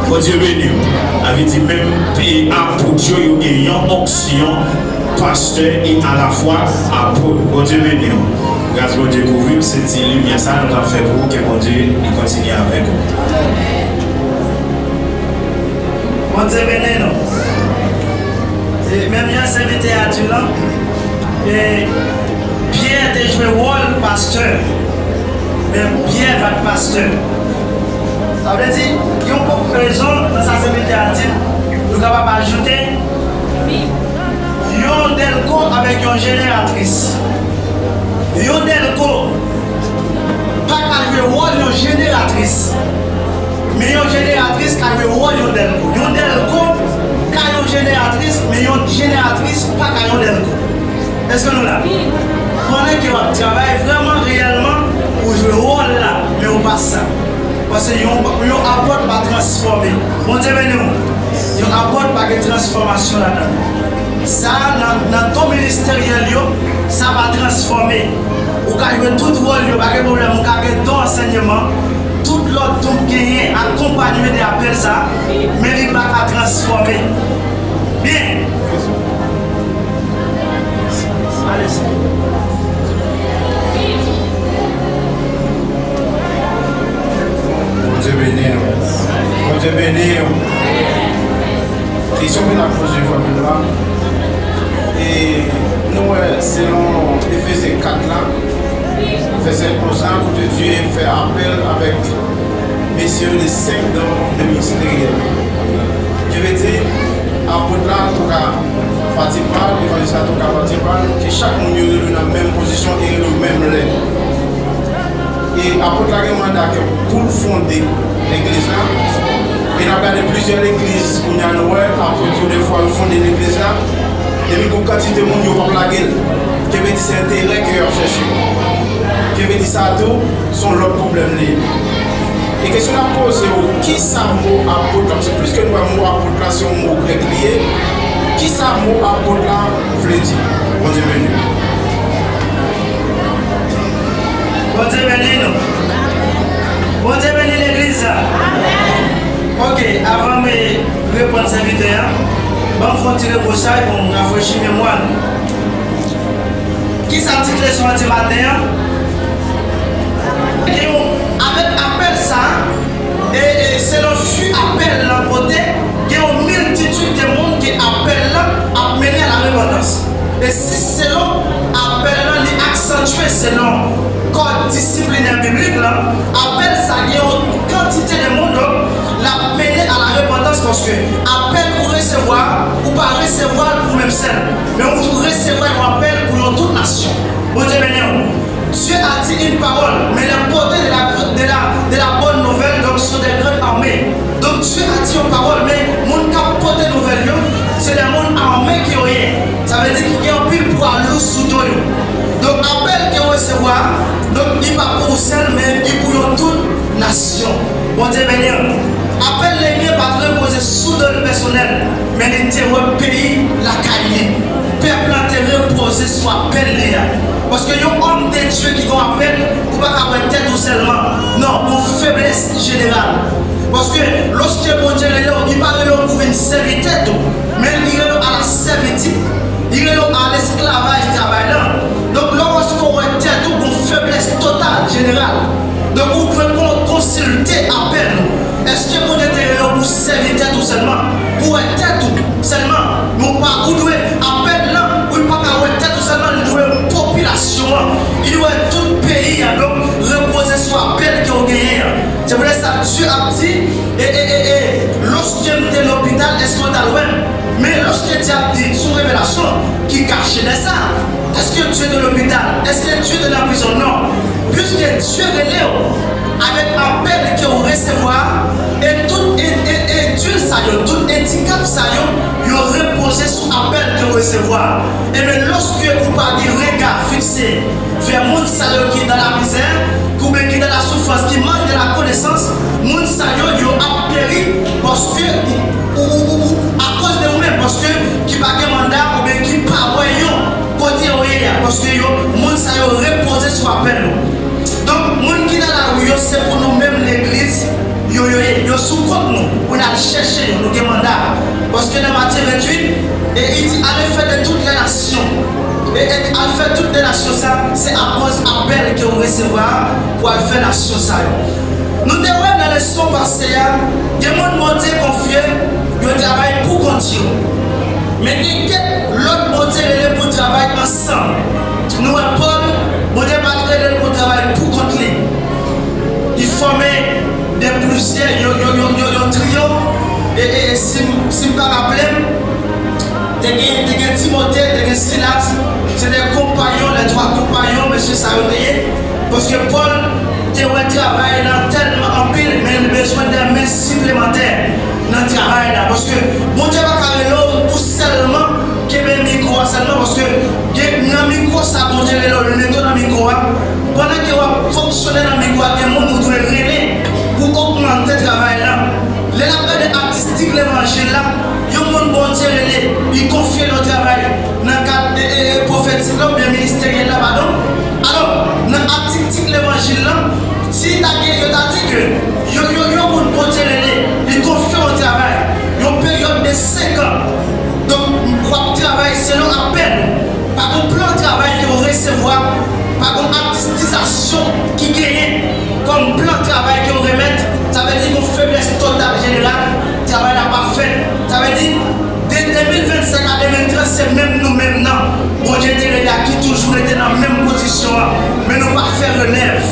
Bondye beni w. Sa vle di menm e, apot yo, yo gen yon onksyon pastè e alafwa apot. Bondye beni w. Gras Bondye kouvri w, se ti limyè sa nou t ap fè pou ou, ke Bondye li kontinye avèk ou. Bondye beni nou. E menm jan sèvitè a di lan, e Pyè te jwe wòl pastè, men Pyè pa t pastè. Sa vle di, yon pòk rezon nan sa sèvitè a di, nou kapab ajoute yon dèlko avèk yon jeneratris. Yon dèlko pa ka jwe wòl yon jeneratris, men yon jeneratris ka jwe wòl yon dèlko. Yon dèlko ka yon jeneratris, men yon jeneratris pa ka yon dèlko. Èske nou la? Pandan ke w ap travay vrèman, reyèlman, ou jwe wòl la, men ou pa sa. Paske yon, yon apot pa transfòme. Bondye beni w. Yon apot pa gen transfòmasyon ladan l. Sa a, nan, nan don ministeryèl yo, sa pa transfòme. Ou ka jwe tout wòl yo, pa gen pwoblèm. Ou ka gen don ansèyman, tout lòt don w genyen, akonpanye de apèl sa a, men li pa ka transfòme. Byen. Bondye beni nou. Bondye beni nou. Kesyon ke n ap poze fanmi nou la. E nou wè, selon Efezyen kat la, vèsè onz la, kote Dye fè apèl avèk mesye yo de senk don ministeryèl. Ki vle di, apot la, antouka, pati pa l, evanjelis la, antouka, pati pa l, ke chak moun yo rele nan menm pozisyon e rele yo menm lè. E apot la gen manda ke pou l fonde legliz la. E n ap gade plizyè legliz kounye a, nou wè, apot yo, defwa, yo fonde legliz la. Epi gon kantite moun yo p ap lage l. Ki vle di se enterè ke y ap chèche. Ki vle di sa tou, se yon lòt pwoblèm li ye. E kesyon n ap poze w, kisa mo apot la, paske plis ke nou wè mo apot la, se yon mo grèk li ye. Kisa mo apot la vle di? Bondye beni w. Bondye beni nou. Bondye beni legliz la. Ok, avan m reponn sèvitè a, ban m fè yon ti rebwosay pou m rafrechi memwa nou. Kisa tit leson an di maten an? Gen yon, avèk apèl sa a, e, e selon fi apèl lan pote, gen yon miltitid de moun ke apèl lan ap mennen a la repantans. E si selon apèl lan li aksantye selon kòd disiplinè biblik lan, apèl sa gen yon kantite de moun, donk, l ap mennen a la repantans, paske apèl ou resevwa, ou pa resevwa l pou menm sèl, men ou resevwa yon apèl pou yon tout nasyon. Bondye beni w. Dieu a dit une parole, mais les porteurs de la, de la, de la bonne nouvelle, donc, sont des grandes armées. Donk, Dye a di yon pawòl, men moun k ap pote nouvèl yo, se de moun ame ke yo ye. Sa vle di ki gen anpil pwa lou sou do yo. Donk, apèl ke w resevwa a, donk, li pa pou ou sèl, men li pou yon tout nasyon. Bondye beni w. Apèl Lemye pa t repoze sou do l pèsonèl, men li te wè peyi lakay li. Pèp la te repoze sou apèl li a. Paske yon òm de Dye ki gen apèl, ou pa ka wè tèt ou sèlman. Non, yon feblès jeneral. Paske lòske Bondye rele w, li pa rele w pou vin sèvi tèt ou, men li rele w a la sèvitid. Li rele w a lesklavaj travay lan. Donk, lè w wè si w wè tèt ou gon feblès total, jeneral, donk, ou dwe kon-, konsilte apèl ou. Èske Bondye te rele w pou sèvi tèt ou sèlman, pou wè tèt ou sèlman? Non pa, ou dwe, apèl lan, ou pa ka wè tèt ou sèlman, li dwe popilasyon an, li dwe tout peyi a. Donk, repoze sou apèl ke w genyen an. Se poutèt sa Dye ap di, e, e, e, e, lòske m te lopital, èske w t al wè m? Men lòske dyab di sou revelasyon ki kache dèyè sa, èske Dye te lopital? Èske Dye te nan prizon? Non. Piske Dye rele w avèk apèl ke w resevwa, e tout e, e, e dil sa yo, tout endikap sa yo, yo repoze sou apèl ke w resevwa. Ebyen, lòske ou pa gen rega fikse vè moun sa yo ki nan lamizè, oubyen ki nan lasoufrans, ki mank de lakonesans, moun sa yo, yo ap peri paske ou, ou, ou, ou, ou, akoz de ou menm, paske ki pa gen manda oubyen ki pa wè yo kote yo ye a, paske yo, moun sa yo repoze sou apèl ou. Donk, moun ki nan lari yo, se pou nou menm legliz, yo, yo ye, yo sou kont nou, pou n al chèche yo, nou gen manda. Paske nan Matye venntuit, e li di, allez faire de toutes les nations. E, e al fè tout de nasyon sa, se akoz apèl ke w resevwa pou al fè nasyon sa yo. Nou te wè nan leson pase a, gen moun Bondye konfye, yo travay pou kont yo. Men gen kèk lòt Bondye rele pou travay ansanm. Nou wè Pòl, Bondye pa t rele l pou travay pou kont li. Li fòme de plizyè, yon, yon, yon, yon, yon triyo. E, e, e si, m- si m pa raple m, te gen, te gen Timote, te gen Silas, se de konpayon, les trois compagnons, mesye sa yo te ye. Paske Pòl te wè travay lan tèlman anpil, men li bezwen de men siplemantè nan travay la. Paske Bondye pa ka rele w pou sèlman kenbe mikwo a sèlman, paske gen nan mikwo sa Bondye rele w, li mete w nan mikwo a. Pandan ke w ap fonksyone nan mikwo a, gen moun ou dwe rele pou ogmante travay la. Lè n ap gade atistik levanjil la, yon moun Bondye rele, li konfye l yon travay nan kad e, e, e pwofetik la oubyen ministeryèl la, padon. Alò, nan atistik levanjil la, si ta gen, yo ta di ke yon, yon, yon moun Bondye rele, li konfye yon travay, yon peryòd de senk an. Donk, w ap travay selon apèl. Pa gon plan travay ke w resevwa, pa gon atistik ki genyen kòm plan travay ke w remèt, sa vle di gon feblès total jeneral, travay la pa fèt. Sa vle di, de de mil vennsenk a de mil trant, se menm nou menm nan Bondye te rele a ki toujou rete nan menm pozisyon an, men nou pa fè relèv.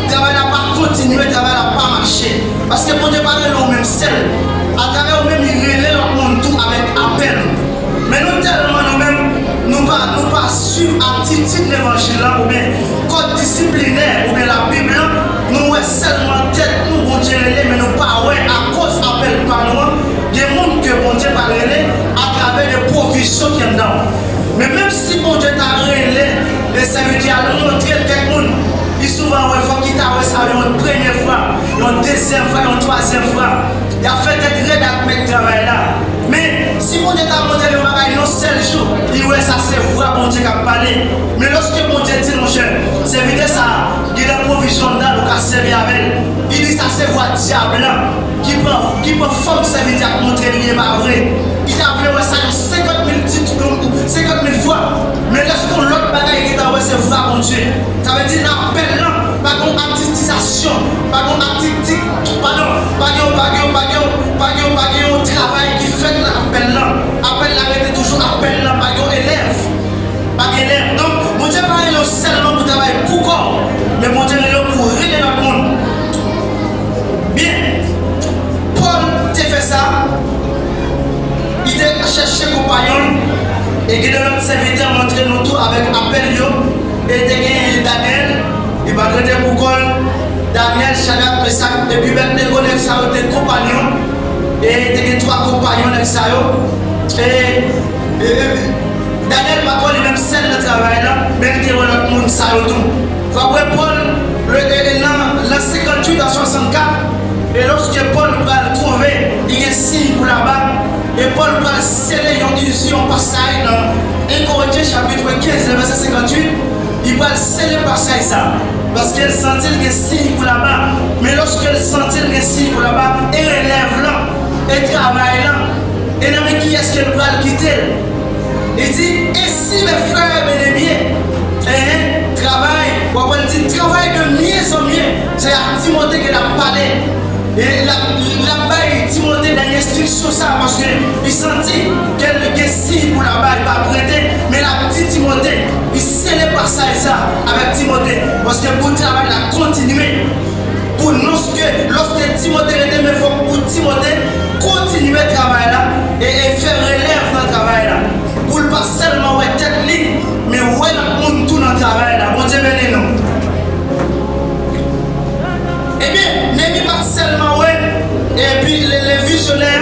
Travay la pa kontinye, travay la pa mache. Paske Bondye pa rele w menm sèl. Atravè ou menm, li rele lòt moun tou avèk apèl. Men nou tèlman nou menm, nou pa, nou pa swiv atitid levanjil la oubyen kòd disiplinè oubyen Labib la, nou wè sèlman tèt nou Bondye rele, men nou pa wè akoz apèl pa nou an, gen moun ke Bondye pral rele atravè de pwovizyon ki anndan w. Men menm si Bondye ta rele e sèvitè a l montre l kèk moun, li souvan wè fòk li ta wè sa yon premye fwa, yon dezyèm fwa, yon twazyèm fwa. Y ap fè tèt rèd ak mèt travay la. Men, si Bondye ta montre l yon bagay yon sèl jou, li wè sa se vwa Bondye k ap pale. Men lòske Bondye di l, monchè, sèvitè sa a, gen nan pwovizyon anndan l, ou ka sèvi avè l. Li di sa se vwa dyab la ki pran, ki pran fòm sèvitè a k montre l li pa vre. Li ta vle wè sa yon senkant mil tit, yon senkant mil fwa. Men lèske yon lòt bagay gentan wè se vwa Bondye. Sa vle di nan apèl lan, pa gen yon atitizasyon, pa gen yon atitik, padon, pa gen, pa gen, pa gen, pa gen, pa gen yon travay ki fèt nan apèl lan. Apèl la rete toujou apèl lan, pa gen yon elèv. Pa gen elèv. Donk, Bondye pa rele w sèlman pou travay pou kò w, men Bondye rele w pou rele lòt moun. Byen, Pòl te fè sa. Li te chèche konpayon l, e gen de lòt sèvitè montre nou tou avèk apèl yo, e te gen Danyèl, li pa t rete pou kò l, Danyèl, Chadrak, Mesak, epi Abèdnego, nèg sa yo te konpayon, e te gen twa konpayon nèg sa yo, e, e, e, Danyèl pa t wè li menm sèl nan travay la, men li te wè lòt moun sa yo tou. Fò w wè Pòl, le, e, e, nan, nan senkantuit a swasannkat, e lòske Pòl pral twouve li gen siy pou laba, e Pòl pral sele yon izi, yon pasaj nan en Korentyen chapit kenz, vèsè senkantuit, li pral sele pasaj sa, paske l santi l gen siy pou laba. Men lòske l santi l gen siy pou laba, e relèv lan, e travay lan, e nan men kiyès ke l pral kite l? Li di, ainsi, mes frères bien-aimés, hein, travail, w ap wè l di, travail de mieux en mieux. Se a Timote ke l ap pale. E l ap, l ap bay Timote dènye enstriksyon sa, paske li santi ke l gen siy pou laba, li pa prete, men l ap di Timote, li sele pasaj sa avèk Timote, paske pou travay la kontinye. Pou lòske, lòske Timote rete, men fòk pou Timote kontinye travay la e, e fè relèv nan Le, le vizyonè,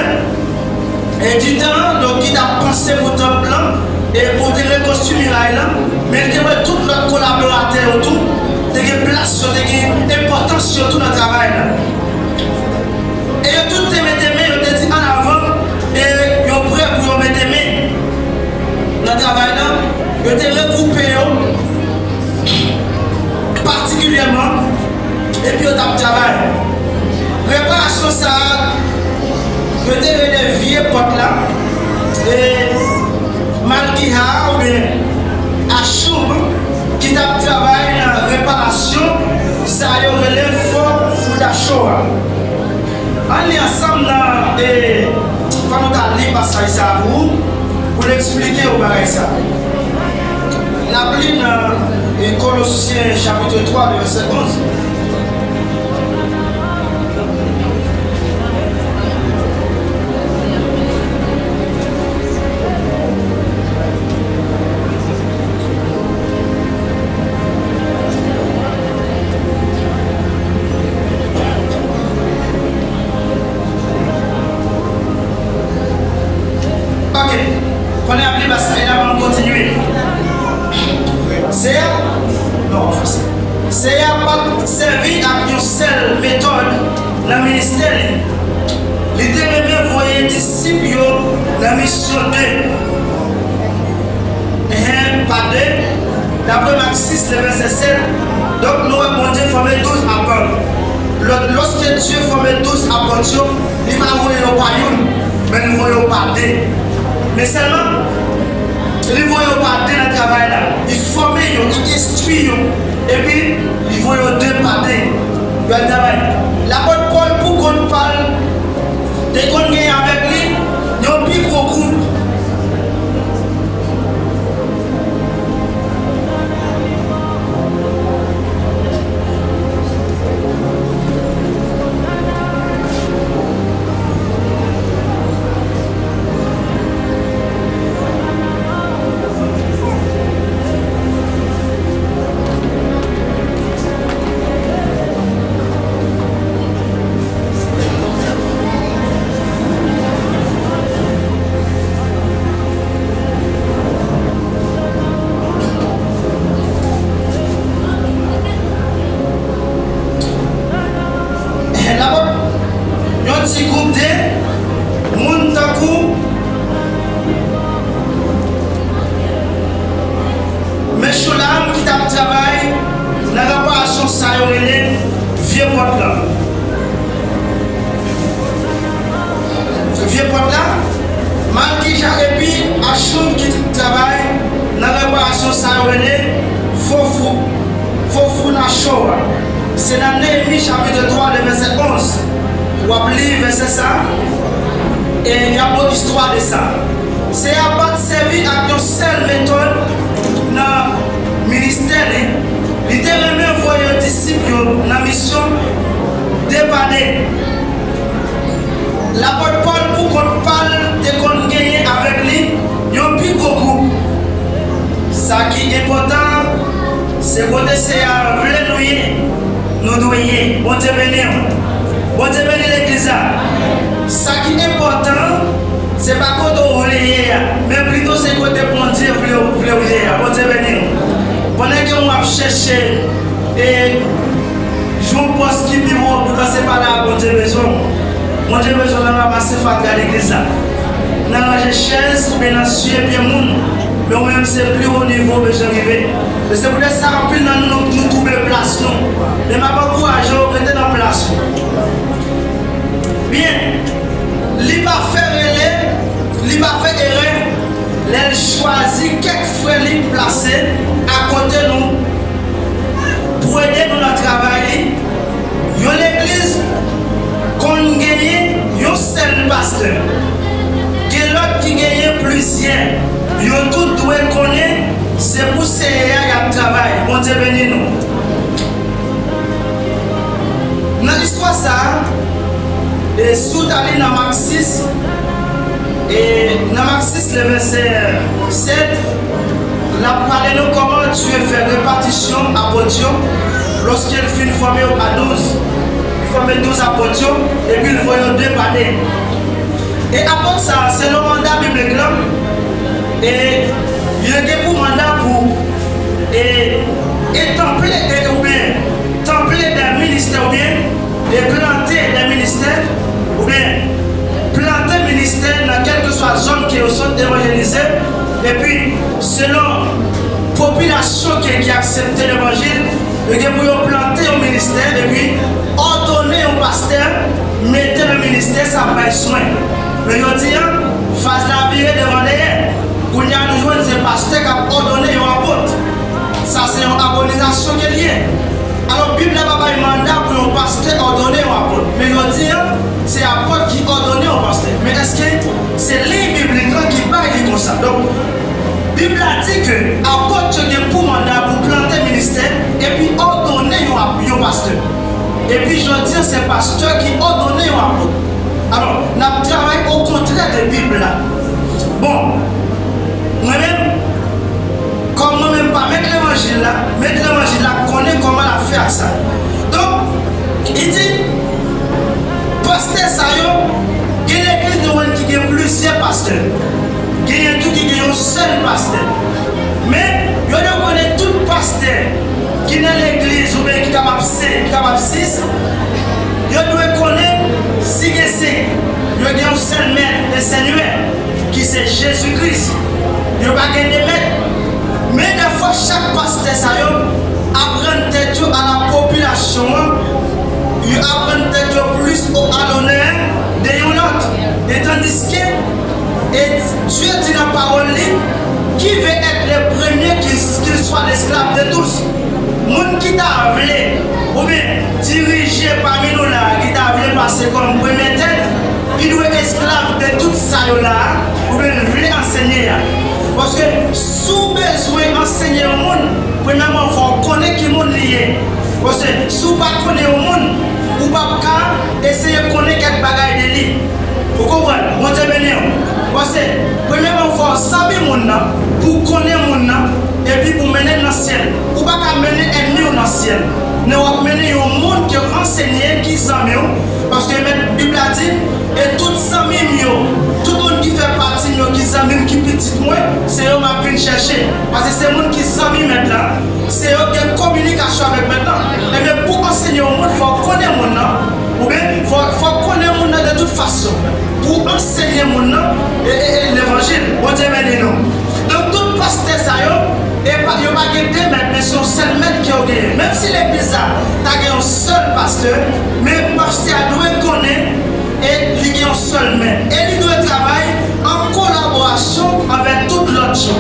e, di tan an, donk, ki t ap panse pou tanp lan, e pou te rekonstwi miray lan, men li te wè tout lòt kolaboratè yo tou, te gen plas yo, te gen enpòtans yo tou nan travay la. E yo tout te mete men, yo te di an avan, e yo prè pou yo mete men nan travay la. Yo te regwoupe yo patikilyèman, epi yo t ap travay. Reparasyon sa a, yo te rele vye pòt la, e Malkiha oubyen Ashub ki t ap travay nan reparasyon sa yo rele fò Foudacho a. Ann li ansanm nan, e, fò nou ta li pasaj sa a pou ou, pou l eksplike ou bagay sa a. N ap li nan, e, Kolosyen chapit twa, vèsè onz. Ok. Pandan y ap li pasaj la, ban m kontinye. Seyè, non, an franse. Seyè a pa t sèvi ak yon sèl metòd nan ministè li. Li te renmen voye disip yo nan misyon de, enhen, pa de, dapre Mak sis, le vèsè sèt. Donk, nou wè Bondye fòme douz apot. Lò-, lòske Dye fòme douz apot yo, li pa voye yo pa youn, men li voye yo pa de. Men sèlman, li voye yo pa de nan travay la. Li fòme yo, li enstwi yo. Epi, li voye yo de pa de. Yo al travay. Lapòt Pòl, pou kont pa l, te konn gen avèk li yon pi gwo gwoup. Lapòt, yon ti gwoup de moun tankou Mechoulam ki t ap travay nan reparasyon sa yo rele vye pòt lan. Vye pòt la, Malkija epi Achub ki t ap travay nan reparasyon sa yo rele fofou, fofou nacho a. Se nan Neyemi chapit twa, le vèsè onz. W ap li vèsè sa, e y ap ba w istwa de sa. Seyè a pa t sèvi ak yon sèl metòd nan ministè li. Li te renmen voye disip yo nan misyon de pa de. Lapòt Pòl, pou kont pa l, te konn genyen avèk li yon pi gwo gwoup. Sa ki enpòtan, se kote Seyè a vle nou ye, nou dwe ye. Bondye beni w. Bondye beni legliz la. Sa ki enpòtan, se pa kote w vle ye a, men plito se kote Bondye vle, vle w ye a. Bondye beni w. Pandan ke w ap chèche, e, jwenn pòs ki pi wo, poutan se pa la a Bondye bezwen w. Bondye bezwen w nan ranmase fatra legliz la, nan ranje chèz oubyen nan siye pye moun. Men ou menm, se pi wo nivo w bezwen rive. E se poutèt sa, anpil nan nou, nou, nou twouble plas nou. Men m ap ankouraje w, rete nan plas ou. Byen, li pa fè rele, li pa fè erè lè l chwazi kèk frè li plase akote nou pou ede nou nan travay li. Yon legliz konn genyen yon sèl pastè. Gen lòt ki genyen plizyè. Yo tout dwe konnen se pou Seyè a y ap travay. Bondye beni nou. Nan istwa sa a, e si w ta li nan Mak sis, e nan Mak sis, le vèsè sèt, l ap pale nou kòman Dye fè repatisyon apot yo lòske l fin fòme yo pa douz. Fòme douz apot yo, epi l voye yo de pa de. E apot sa a, selon manda biblik lan, e yo gen pou manda pou, e, e tanple, e, oubyen tanple de ministè, oubyen, e plante de ministè, oubyen plante ministè nan kèlkeswa zòn ke yo sot evanjelize, epi selon popilasyon ke, ki aksepte levanjil, yo gen pou yo plante yon ministè, epi òdone yon pastè, mete nan ministè sa ap bay swen. Men jodi a, faz la vire devan dèyè. Kounye a, nou jwenn se pastè k ap òdone yon apot. Sa se yon abonizasyon ke l ye. Alò, Bib la pa bay manda pou yon pastè òdone yon apot. Men jodi a, se apot ki òdone yon pastè. Men èske se liy biblik lan ki bay li konsa? Donk, Bib la di ke apot yo gen pou manda pou plante ministè epi òdone yon ap-, yon pastè. Epi jodi a, se pastè ki òdone yon apot. Alò, n ap travay okontrè de Bib la. Bon, mwen menm, kòm mwen menm pa mèt levanjil la, mèt levanjil la konnen kòman l ap fè ak sa. Donk, li di, pastè sa yo, gen legliz nou wè ki gen plizyè pastè. Genyen tou ki gen yon sèl pastè. Men, yo dwe konnen tout pastè ki nan legliz oubyen ki kapab senk, ki kapab sis, yo dwe konnen si gen senk, yo gen yon sèl mèt e senyè, ki se Jezi Kris. Yo pa gen de mèt. Men dèfwa, chak pastè sa yo ap rann tèt yo a la popilasyon an, yo ap rann tèt yo plis o, a lonè de yon lòt. E tandiske, e Dye di nan pawòl li, qui veut être le premier, qu'il, qu'il soit l'esclave de tous. Moun ki ta vle, oubyen dirije pami nou la a, ki ta vle pase kòm premye tèt, li dwe esklav de tout sa yo la a, oubyen l vle ansenye a. Paske si w bezwen ansenye yon moun, premyèman, fò w konnen ki moun li ye. Paske si w pa konnen yon moun, ou p ap ka eseye konnen kèk bagay de li. Ou konprann? Bondye beni w. Paske, premyèman, fò w zanmi moun nan, pou w konnen moun nan, epi pou w mennen l nan syèl. Ou pa ka mennen ènmi w nan syèl. Men w ap mennen yon moun ke w ansenye, ki zanmi w. Paske mèt Bib la di, e tout zanmi m yo, tout moun ki fè pati m yo, ki zanmi m, ki pitit mwen, se yo m ap vin chèche. Paske se moun ki zanmi mèt la, se yo gen kominikasyon avèk mèt la. Ebyen, pou ansenye yon moun, fò w konnen moun nan. Oubyen, fò, fò w konnen moun nan de tout fason. Pou ansenye moun nan, e, e, e levanjil. Bondye beni nou. Donk, tout pastè sa yo, e pa, yo pa gen de mèt, men se yon sèl mèt ke yo genyen. Menm si legliz la ta gen yon sèl pastè, men pastè a dwe konnen e li gen yon sèl mèt. E li dwe travay an kolaborasyon avèk tout lòt yo.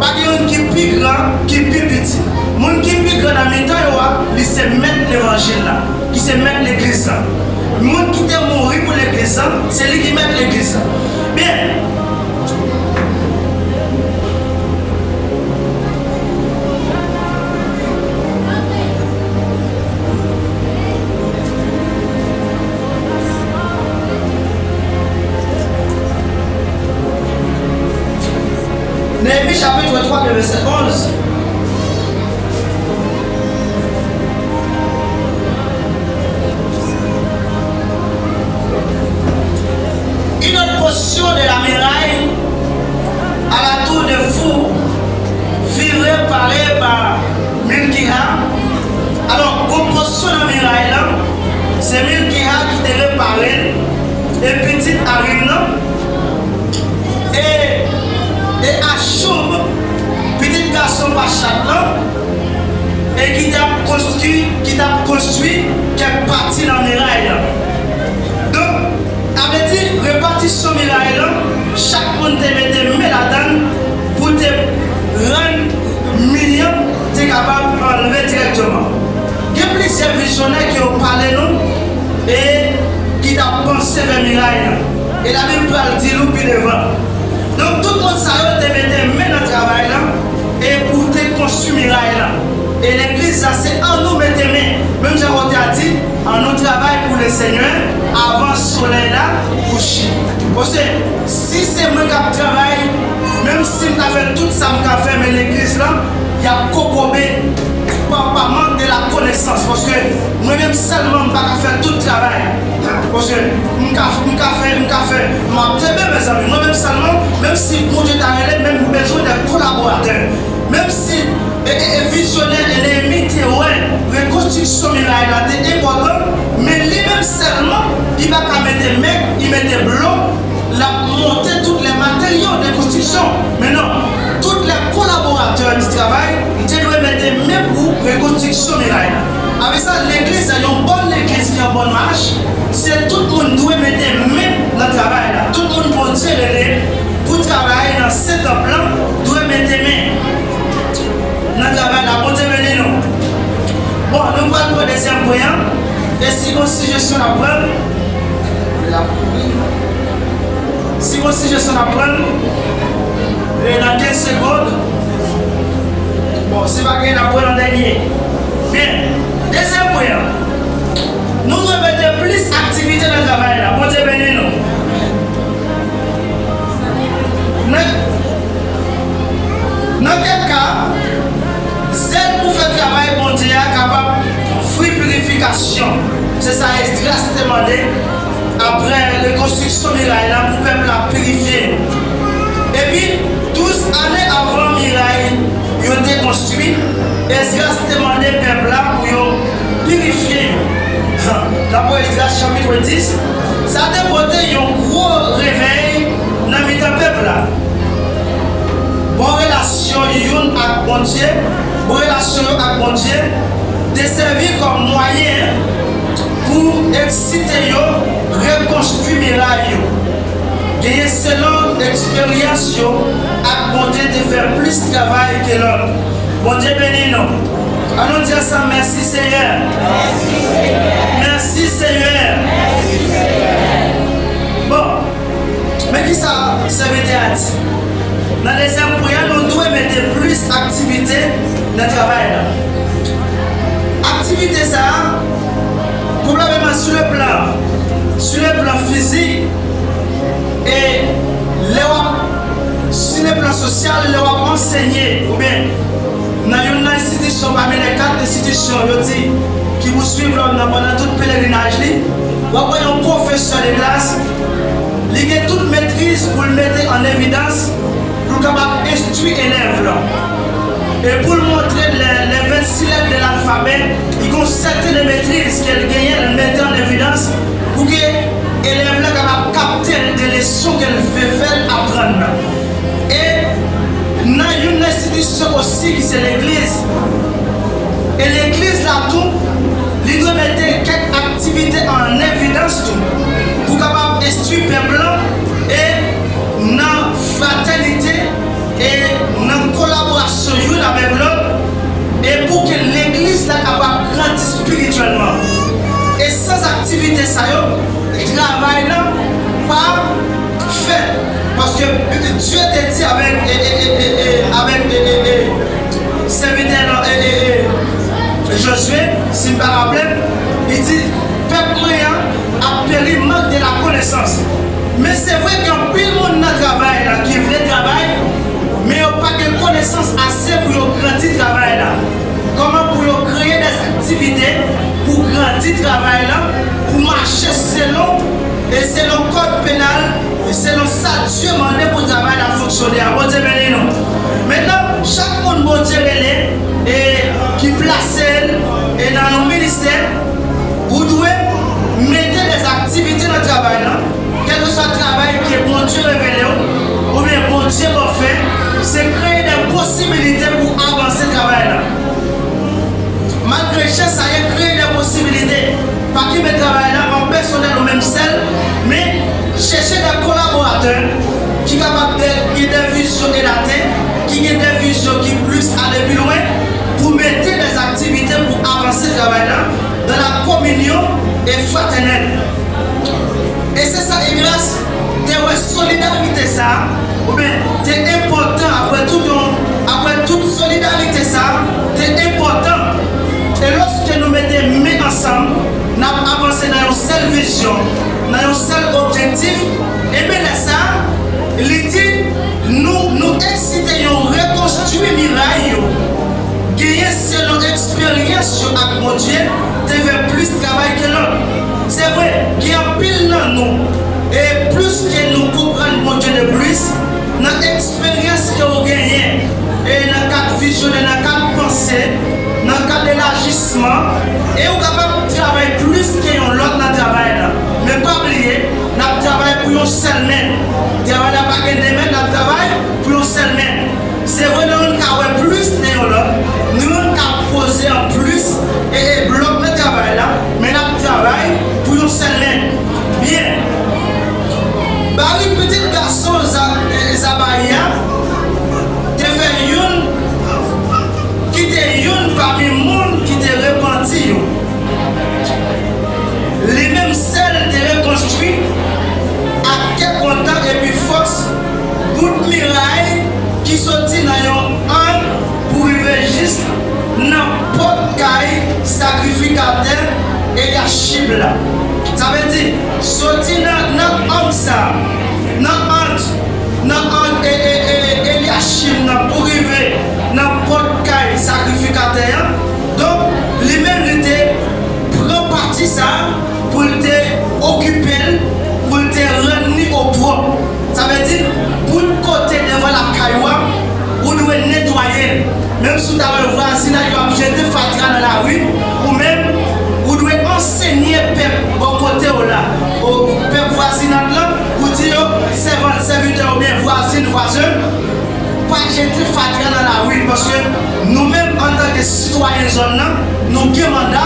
Pa gen youn ki pi gran, ki pi piti. Moun ki pi gran nan mitan yo a, li se mèt levanjil la, ki se mèt legliz la. Moun ki te mouri pou legliz la, se li ki mèt legliz la. Byen. Néhémi chapit twa, vèsè onz. Une autre portion de la muraille à la tour de Fou fut réparée par Milkiha. Alò, gwo pòsyon nan miray lan, se Milkiha ki te repare l, e pitit Harim nan, e, e Achub, pitit gason Pachat lan, e ki t ap konstwi, ki t ap konstwi kèk pati nan miray lan. Donk, sa vle di, repatisyon miray lan, chak moun te mete men ladan l pou te rann mi an te kapab anlve dirèkteman. Gen plizyè vizyonè ki yo pale nou e ki t ap panse vè miray lan. E Labib pral di nou pi devan. Donk, tout moun sa yo te mete men nan travay lan e pou te konstwi miray lan. E legliz la, se an nou mete men. Menm jan otè a di, an nou travay pou Lesenyè avan solèy la kouche. Paske si se mwen k ap travay, menm si m ta fè tout sa m ka fè, men legliz lan, y ap kokobe. pa, pa mank de la konesans, paske mwen menm sèlman m pa ka fè tout travay. Paske m ka, m ka fè, m ka fè, m ap kenbe, mezanmi. Mwen menm sèlman, menm si Bondye ta rele, men m bezwen de kolaboratè. Menm si e, e, e vizyonè Neyemi te wè rekonstriksyon miray la te enpòtan, men li menm sèlman, li pa ka mete mèk, li mete blok, l ap monte tout lè materyo de konstriksyon. Men non, tout lè kolaboratè di travay te dwe mete men pou rekonstriksyon miray la. Avèk sa, legliz la, yon bòn legliz ki an bòn mach, se tout moun dwe mete men nan travay la. Tout moun Bondye rele pou travay nan sen tanp lan dwe mete men nan travay la. Bondye beni nou. Bon, nou pral pran dezyèm pwen an. E si gon sijesyon n ap pran, si gon sijesyon n ap pran, e nan kenz segonn. Bon, si pa gen, n ap pran an dènye. Byen, dezyèm pwen an. Nou dwe mete plis aktivite nan travay la. Bondye beni nou. Nan, nan kèk ka, zèl pou fè travay Bondye a kapab ofri pirifikasyon. Se sa Esdras te mande apre rekonstriksyon miray la pou pèp la pirifye. Epi, douz ane avan miray yo te konstwi, Esdras te mande pèp la pou yo pirifye yo. Dapre Esdras chapit dis, sa te pote yon gwo revèy nan mitan pèp la. Bon relasyon youn ak Bondye, bon relasyon yo ak Bondye, te sèvi kòm mwayen pou eksite yo rekonstwi miray yo. Genyen selon eksperyans yo ak Bondye te fè plis travay ke lòt. Bondye beni nou. Ann nou di ansanm, mèsi Senyè. Mèsi Senyè. Bon, men kisa sèvitè a di? Nan dezyèm pwen an, nou dwe mete plis aktivite nan travay la. Aktivite sa a, pwoblèm sou le plan, sou le plan fizik, e lè w ap, sou le plan sosyal, lè w ap ansenye, oubyen nan youn nan enstitisyon pami lè kat enstitisyon yo di ki pou swiv lòm nan pandan tout pelerinaj li, w ap wè yon pwofesè de klas, li gen tout metriz pou l mete an evidans, pou l kapab enstwi elèv la. E pou l montre lè, lè vennsis lèt de lalfabè, li gen yon sèten de metriz ke l genyen, l mete an evidans pou ke elèv la kapab kapte de leson ke l vle fè l aprann nan. E nan youn nan enstitisyon osi ki se legliz, e legliz la tou, li dwe mete kèk aktivite an evidans tou, pou kapab enstwi pèp lan, e nan fratènite, e nan kolaborasyon youn avèk lòt, e pou ke legliz la kapab grandi espirityèlman. E sans aktivite sa yo, travay la pa fèt. Paske Dye te di avèk, e, e, e, e, e, avèk, e, e, e, sèvitè lan, e, e, e, Jozye, si m pa raple m, li di, pèp mwen an ap peri mank de la konesans. Men se vre gen anpil moun nan travay la ki vle travay, men yo pa gen konesans ase pou yo grandi travay la. Kòman pou yo kreye de aktivite pou grandi travay la, pou mache selon, e selon kòd penal, e selon sa Dye mande pou travay la fonksyone a. Bondye beni nou. Mentnan, chak moun Bondye rele e ki plase l e nan yon ministè, ou dwe mete de aktivite nan travay la. Kèlkeswa travay ke Bondye revele w, oubyen Bondye ba w fè, se kreye de posibilite pou avanse travay la. Malgre jan sa ye, kreye de posibilite. Pa kenbe travay la an pèsonèl ou menm sèl, men chèche de kolaboratè ki kapab de, gen de vizyon elate, ki gen de vizyon ki plis ale pi lwen, pou mete de aktivite pou avanse travay la dans la communion et fraternelle. E se sa Esdras te wè solidarite sa a, oubyen te enpòtan apre tout yon, apre tout solidarite sa a, te enpòtan. E lòske nou mete men ansanm, n ap avanse nan yon sèl vizyon, nan yon sèl objektif, ebyen lè sa a, li di, nou, nou eksite yo rekonstwi miray yo. Genyen selon eksperyans pou yon sèl mèt. Travay la pa gen de mèt, n ap travay pou yon sèl mèt. Se vre, nou youn ka wè plis nan yon lòt, nou youn ka poze an plis, e, e blòk nan travay la, men n ap travay pou yon sèl mèt. Byen. Barik, pitit gason Za-, e, Zabayi a, te fè youn, ki te youn pami moun ki te repanti yo. Li menm sèl te rekonstwi ak kè kontan epi fòs bout miray ki soti nan yon ang pou rive jis nan pòt kay sakrifikatè Elyachib la. Sa vle di, soti nan, nan ang sa, nan ang, nan ang e, e, e, Elyachib nan pou rive nan pòt kay sakrifikatè an. Donk, li menm li te pran pati sa a pou l te okipe l, pou l te rann li opwòp. Sa vle di, tout kote devan lakay ou a, ou dwe netwaye l. Menm si w ta wè vwazinaj yo ap jete fatra nan lari, ou menm, ou dwe ansenye pèp bò kote w la, o pèp vwazinaj lan, pou di yo, sèvant, sèvitè oubyen vwazin, vwazen, pa jete fatra nan lari, paske nou menm, antanke sitwayen zòn nan, nou gen manda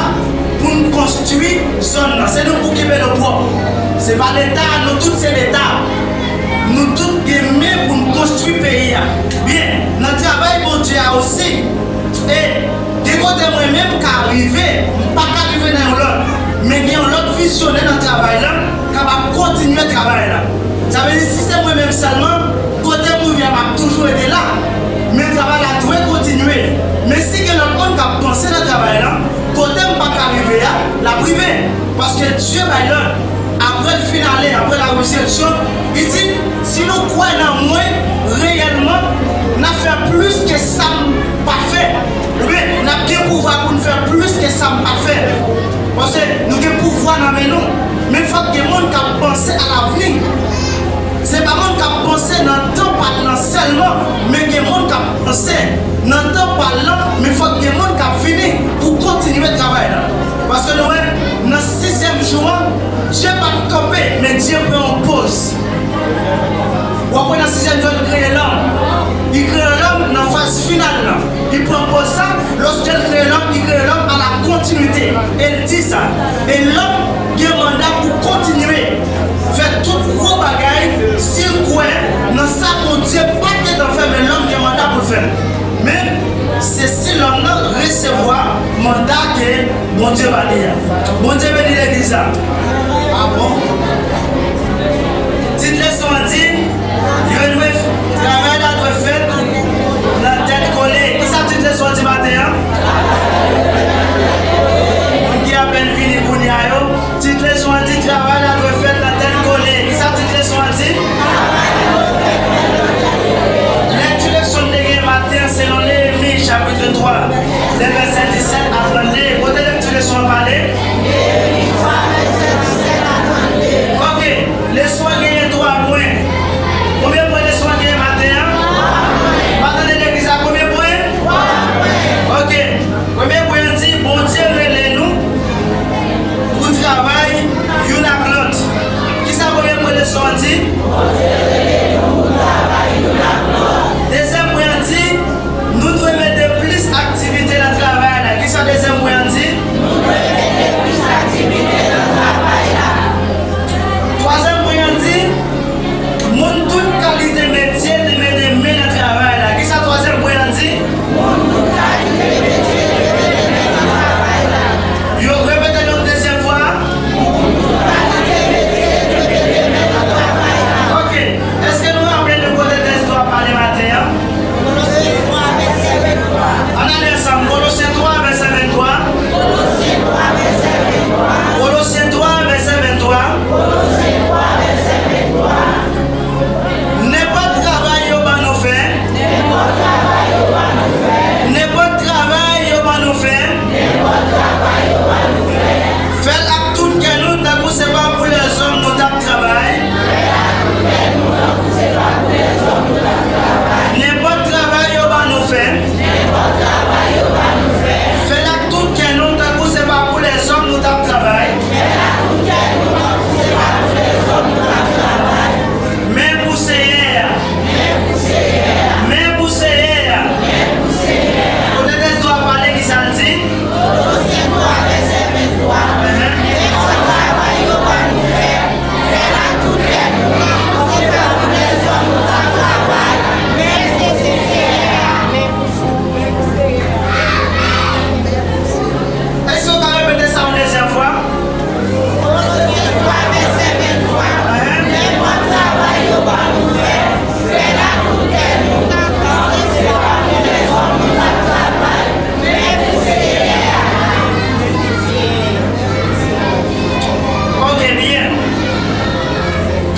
pou n konstwi zòn nan. Se nou pou kenbe l pwòp. Se pa Leta, nou tout se Leta. Nou tout gen men pou n konstwi peyi a. Byen, nan travay Bondye a osi, e gen kote mwen menm ka rive, m pa ka rive nan yon lòt. Men gen yon lòt vizyonè nan travay la, kapab kontinye travay la. Sa vle di, si se mwen menm sèlman, kote m rive a, m ap toujou rete la. Men travay la dwe kontinye. Men si gen lòt moun k ap panse nan travay la, kote m pa ka rive a, l ap rive. Paske Dye bay lòd. Apre l fin ale, apre la rezireksyon, li di, si nou kwè nan mwen reyèlman, n ap fè plis ke sa m pa fè. Ebyen, n ap gen pouvwa pou n fè plis ke sa m pa fè. Paske nou gen pouvwa nan men nou. Men fòk gen moun k ap panse a lavni. Se pa moun k ap panse nan tan pa l lan sèlman, men gen moun k ap panse nan tan pa l lan, men fòk gen moun k ap vini pou kontinye travay la. Paske nou wè, nan sizyèm jou an, Dye pa t kanpe, men Dye pran yon poz. W ap wè nan sizyèm jou an, li kreye lòm. Li kreye lòm nan faz final lan. Li pran poz sa, lòske l kreye lòm, li kreye lòm à la continuité. E l di sa. E lòm gen manda pou kontinye fè tout gwo bagay si l kwè nan sa Bondye pa t gentan fè, men lòm gen manda pou l fè l. Men, se si lòm nan resevwa manda ke Bondye ba li a. Bondye beni legliz la. Ah bon? Tit leson an di, yo dwe, travay la dwe fèt nan tèt kole. Kisa tit leson an di maten an? Moun ki apèn vini kounye a yo, tit leson an di, travay la dwe fèt nan tèt kole. Kisa tit leson an di? Lèkti leson n te gen maten an, se nan Neyemi chapit twa, de vèsè disèt a trannde. Kote lèkti leson an pale? Ok, leson an genyen twa pwen. Konbyen pwen leson an genyen maten an? M pa tande legliz la, konbyen pwen? Ok. Premye pwen an di, Bondye rele nou pou travay youn ak lòt. Kisa premye pwen leson an di? Dezyèm pwen an di, nou dwe mete plis aktivite nan travay la. Kisa dezyèm pwen an di? Twazyèm pwen an di, moun tout kalite metye te mete men nan travay la. Kisa twazyèm pwen an di? Moun tout kalite metye te mete men nan travay la. Yo repete l yon dezyèm fwa. Moun tout kalite metye te mete men nan travay la. Ok.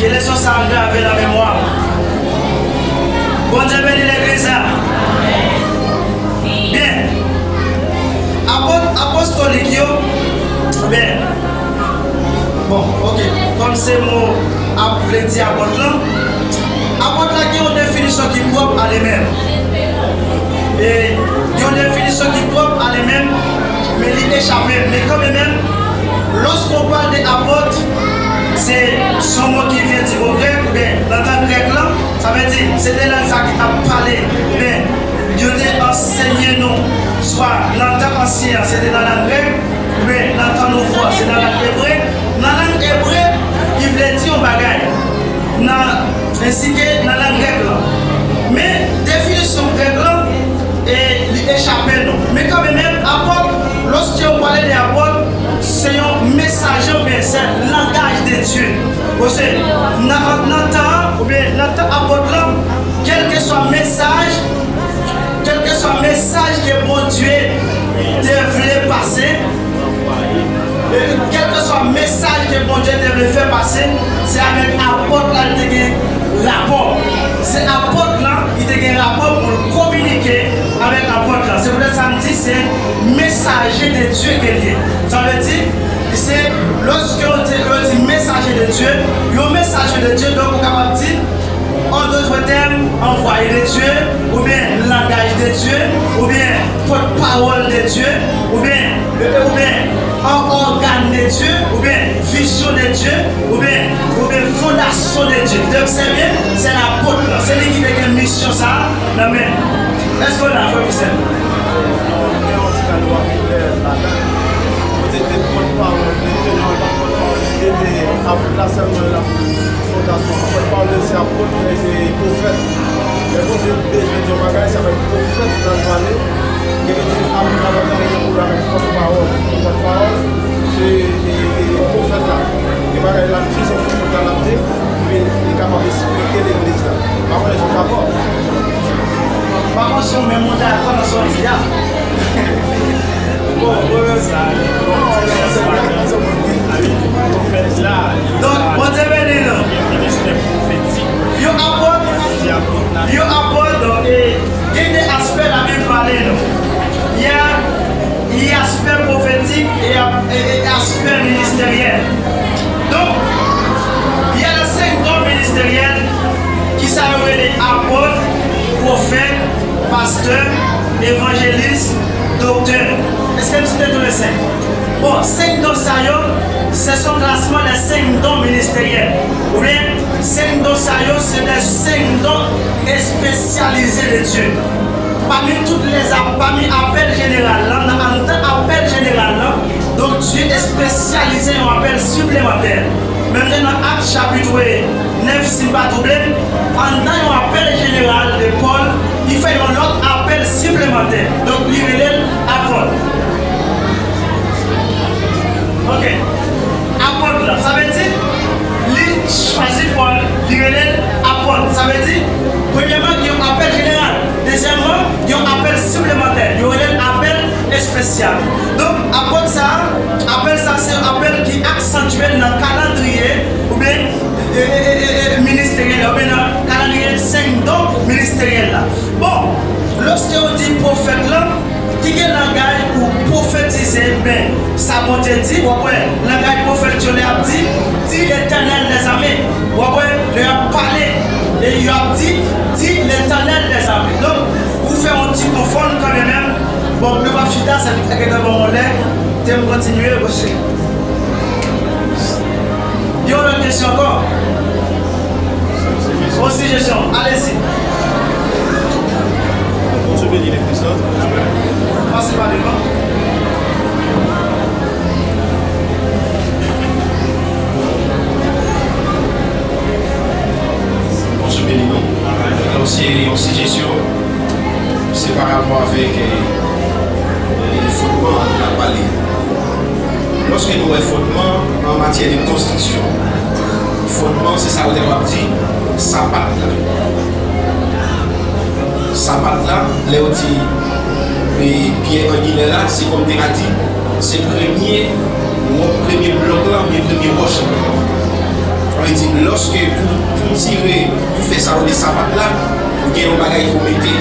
E leson sa a grave nan memwa m. Bondye beni legliz la. Byen. Apot apostolik yo, byen. Bon, ok. Kòm se mo ap vle di apot lan, apot la gen yon definisyon ki pwòp a li menm. E gen yon definisyon ki pwòp a li menm, men li echape m. Men kanmenm, lòske w pale de apot, se, se yon mo ki vyen di o grèk, oubyen nan tan grèk lan, sa vle di, se de lang sa ki t ap pale, oubyen yo te ansenye nou, swa nan tan ansyen an, se te nan lang grèk, oubyen nan tan nouvo a, se nan lang ebre. Nan lang ebre, li vle di yon bagay. Nan, ensi ke nan lang grèk lan. Men, definisyon grèk lan, e, li echape nou. Men kanmenm, apot, lòske yo pale de apot, se yon mesaje oubyen se langaj de Dye. Paske nan, nan tan an, oubyen nan tan apot lan, kèlkeswa mesaj, kèlkeswa mesaj ke Bondye te vle pase, e kèlkeswa mesaj ke Bondye te vle fè pase, se avèk apot la li te gen rapò. Se apot lan, li te gen rapò pou l kominike avèk apot lan. Se poutèt sa m di se mesaje de Dye ke l ye. Sa vle di, se lòske yo te, yo di mesaje de Dye, yon mesaje de Dye, donk ou kapab di, en d'autres termes, envoyé de Dieu, oubyen langaj de Dye, oubyen pòtpawòl de Dye, oubyen, oubyen an ògàn de Dye, oubyen vizyon de Dye, oubyen, oubyen fondasyon de Dye. Donk, se byen, se lapot lan. Se li ki te gen misyon sa a nan men l. Èske w la, frè Wisèl? Gen yon ti kado avèk lè ladan. Kote te pòtpawòl, te tenan pòtpawòl, te te ap la sèlman la. Fondasyon. Apot Pawòl se apot, men se pwofèt. Lè Bondye bezwen di yon bagay, se avèk pwofèt l al pale. Li vle di apot la pa gen anyen pou wè avèk pòtpawòl. Pòtpawòl, se, e, e, e, pwofèt la. Gen bagay l ap di, se pwofèt la l ap di, epi li kapab esplike legliz la. Pa konnen si w dakò. Pa konn si w menm ou dakò nan sa w di a. Bon, bon, bon. Donk, Bondye beni nou. Yon apot, yon apot, donk, e, gen de aspè Labib pale nou. Y a, y a aspè pwofetik e, e, e aspè ministeryèl. Donk, y a les cinq dons ministériels, ki sa yo rele apot, pwofèt, pastè, evanjelis, doktè. Èske m site tou le senk? Bon, senk don sa yo, se son klasman de senk don ministeryèl. Oubyen, senk don sa yo, se de senk don espesyalize de Dye. Pami tout lè, pami apèl jeneral lan, nan anndan apèl jeneral lan, donk, Dye espesyalize yon apèl siplemantè. Menm jan nan Ak chapit nèf, si m pa twonpe m, anndan yon apèl jeneral de Pòl, li fè yon lòt apèl siplemantè. Donk, li rele l apòt. Ok. Apòt la, sa vle di, li chwazi Pòl, li rele l apòt. Sa vle di, premyèman, gen yon apèl jeneral. Dezyèmman, gen yon apèl siplemantè. Yo rele l apèl espesyal. Donk, apòt sa a, apèl sa a, se yon apèl ki aksantye nan kalandriye, oubyen, e, e, e, e, e, ministeryèl la, oubyen nan kalandriye senk don ministeryèl la. Bon, lòske yo di pwofèt lan, ki gen langaj pou pwofetize, men sa Bondye di, w ap wè, langaj pwofèt yo lè y ap di, dit l'Éternel des armées. W ap wè, lè y ap pale, e y ap di, dit l'Éternel des armées. Donk, ou fè yon ti konfonn kanmenm, bon, nou p ap chita, sa ki fè gentan ban yon lè, te m kontinye, paske Gen yon lòt kesyon ankò? Yon sijesyon, alezi. Bondye beni legliz la. Pase pa devan. Bondye beni nou. Donk, se yon sijesyon. Se pa rapò avèk, e, e, fondman n ap pale. Lòske nou wè fondman an matyè de konstriksyon, fondman se sa yo te kapab di sapat la. Sapat la, lè yo di, e, pyè angilè la, se kòm te ka di, se premye wò-, premye blòk la, oubyen premye wòch la. Sa vle di, lòske pou, pou tire, pou fè sa yo de sapat la, ou gen yon bagay pou mete.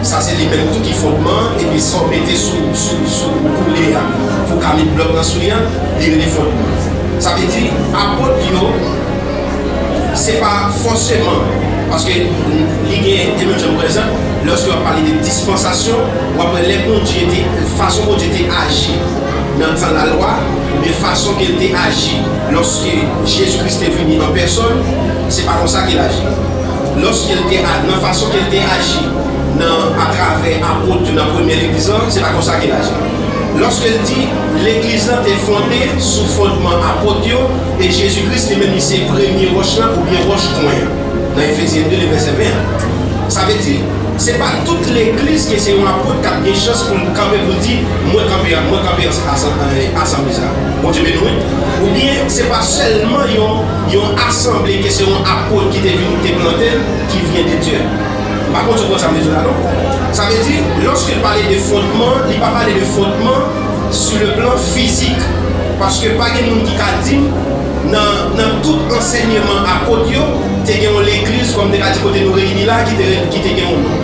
Sa se li menm tou ki fondman an, epi sa w mete sou, sou, sou ou koule a, pou w ka met blòk lan sou li an, li rele fondman. Sa vle di, apot yo, se pa fòseman, paske li gen, e menm jan, pa egzanp, lòske w ap pale de dispansasyon, w ap wè lè Bondye te, fason Bondye te aji nan tan lalwa, oubyen fason ke l te aji lòske Jezi Kris te vini an pèsòn, se pa konsa ke l aji. Lòske l te a-, nan fason ke l te aji nan, atravè apot yo nan premyè legliz lan, se pa konsa ke l aji. Lòske l di, legliz lan te fonde sou fondman apot yo, e Jezi Kris li menm li se premye wòch lan oubyen wòch pwen an, nan Efezyen de, le vèsè ven an. Sa vle di, se pa tout legliz ke se yon apot k ap gen chans pou l kanpe pou l di, mwen kanpe, mwen kanpe ansanm, ansanm, ansanm sa. Bondye beni w, wi. Oubyen, se pa sèlman yon, yon asanble ke se yon apot ki te vin, te plante l, ki vyen de Dye. M pa konn si w konn sa m vle di la, non. Sa vle di, lòske l pale de fondman, li pa pale de fondman sur le plan fizik. Paske pa gen moun ki ka di m, nan, nan tout ansèyman apot yo, te gen yon legliz, kòm te ka di kote nou reyini la, ki te, ki te gen yon non.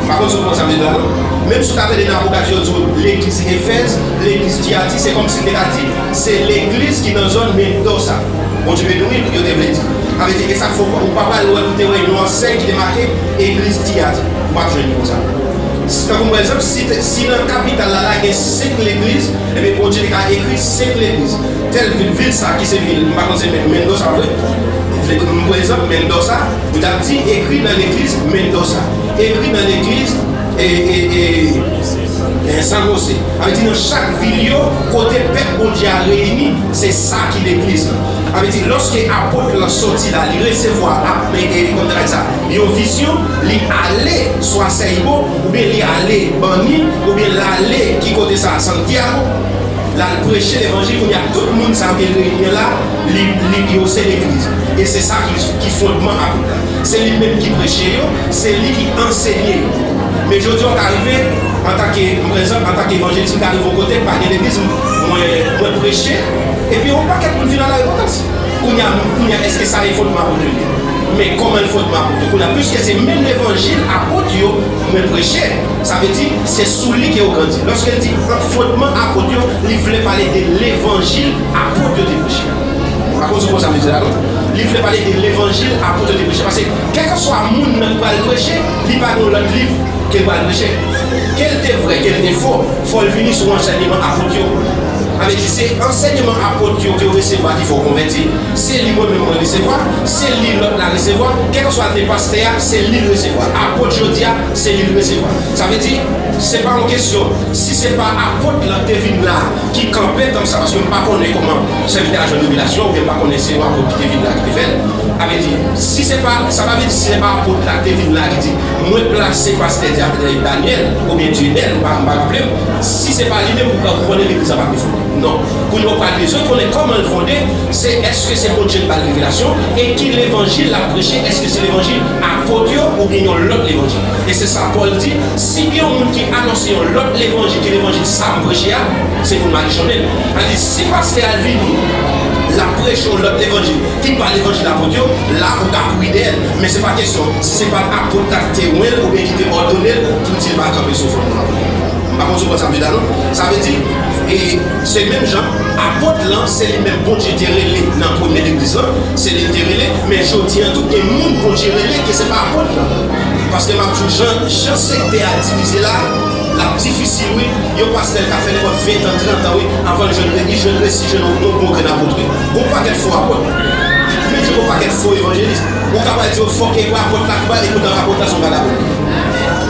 M pa konn si w konn sa m vle di la, non. Menm si w ta tande nan Apokalips, yo di w legliz Efèz, legliz Tiyati, se kòmsi l te ka di, se legliz ki nan zòn Mendoza. Bondye beni w, wi, yo te vle di. Sa vle di, e sa k fè w pa pral wè, ou te wè yon ansèy ki te make egliz Tiyati. Ou p ap jwenn li konsa. Si, tankou, pa egzanp, si, si nan kapital la, la gen senk legliz, ebyen, Bondye te ka ekri senk legliz. Tèl vil, vil sa ki se vil, m pa konn se Men-, Mendoza vre. M pran egzanp Mendoza, ou t ap di ekri nan legliz Mendoza. Ekri nan legliz, e, e, e, e, San Jose. Sa vle di nan chak vil yo, kote pèp Bondye a reyini, se sa ki legliz lan. Sa vle di lòske apot lan soti la, li resevwa ap, e, e, kòm ta di sa, yon vizyon, li ale swa Sèibo, oubyen li ale Banni, oubyen l ale ki kote sa, Santiago. L al preche levanjil, kounye a tout moun sa yo ke l reyini an la, li, li, yo se legliz. E se sa ki, ki fondman apot la. Se li menm ki preche yo, se li ki ansenye yo. Men jodi a, w ka rive, antanke, m pran egzanp, antanke evanjelis, m ka rive yon kote, pa gen legliz, m-, mwen, mwen preche, epi yon pakèt moun vin al repantans. Kounye a, kounye a, èske sa e fondman apot yo ye? Men kòman l fondman apot yo? Kounye a, piske se menm levanjil apot yo mwen preche, sa vle di, se sou li ke yo grandi. Lòske l di fondman apot yo, li vle pale de levanjil apot yo te preche. Pa konn si w konn sa m vle di la, non? Li vle pale de levanjil apot yo te preche. Paske, kèlkeswa moun nan ki pral preche, li pa gen yon lòt liv ke l pral preche. Ke l te vrè, ke l te fo, fò l vini sou ansèyman apot yo. Sa vle di, se ansèyman apot yo ke w resevwa ki fè w konvèti. Se li mwen menm mwen resevwa, se li lòt la resevwa, kèlkeswa l te pastè a, se li l resevwa. Apot jodi a, se li l resevwa. Sa vle di, se pa yon kesyon, si se pa apot lan te vin la, ki kanpe tanp sa, paske m pa konnen kòman sèvitè a jwenn revelasyon, oubyen m pa konnen se yon apot ki te vin la ki te fè l. Sa vle di, si se pa, sa pa vle di si se pa apot la ki te vin la ki di, mwen plase pastè Daniel, oubyen Dieudel, m pa, m pa raple m, si se pa li menm, ou ka, ou konnen legliz la pa t vin fonde. Non. Kounye a, ou pral bezwen konnen kòman l fonde, se èske se Bondye k ba l revelasyon, e ki levanjil l ap preche, èske se levanjil apot yo, oubyen yon lòt levanjil. E se sa Pòl di, si gen yon moun ki anonse yon lòt levanjil ke levanjil sa m preche a, se pou l madichonnen l. Sa di, si pastè a vini, l ap preche yon lòt levanjil ki pa levanjil apot yo, la ou ka kouri dèyè l. Men se pa kesyon, si se pa t apot la ki te wen l oubyen ki te òdone l pou l di l pa kanpe sou fondman apot yo. M pa konn si w konn sa m vle di la, non. Sa vle di, e, se menm jan, apot lan, se li menm Bondye te rele nan premye legliz lan, se li l te rele, men jodi a tou, gen moun Bondye rele ke se pa apot lan. Paske m ap di w, jan, jan sektè a divize la, l ap difisil, wi. Yon pastè l ka fè nenpòt ven tan, trant an, wi, avan l jwenn, li jwenn resi, jwenn yon, yon bon grenn apot, wi. Gon pakèt fo apot. Men di gon pakèt fo evanjelis. Ou ka pral di yo fòk e apot la k ba l, epoutan apot la se yon vagabon.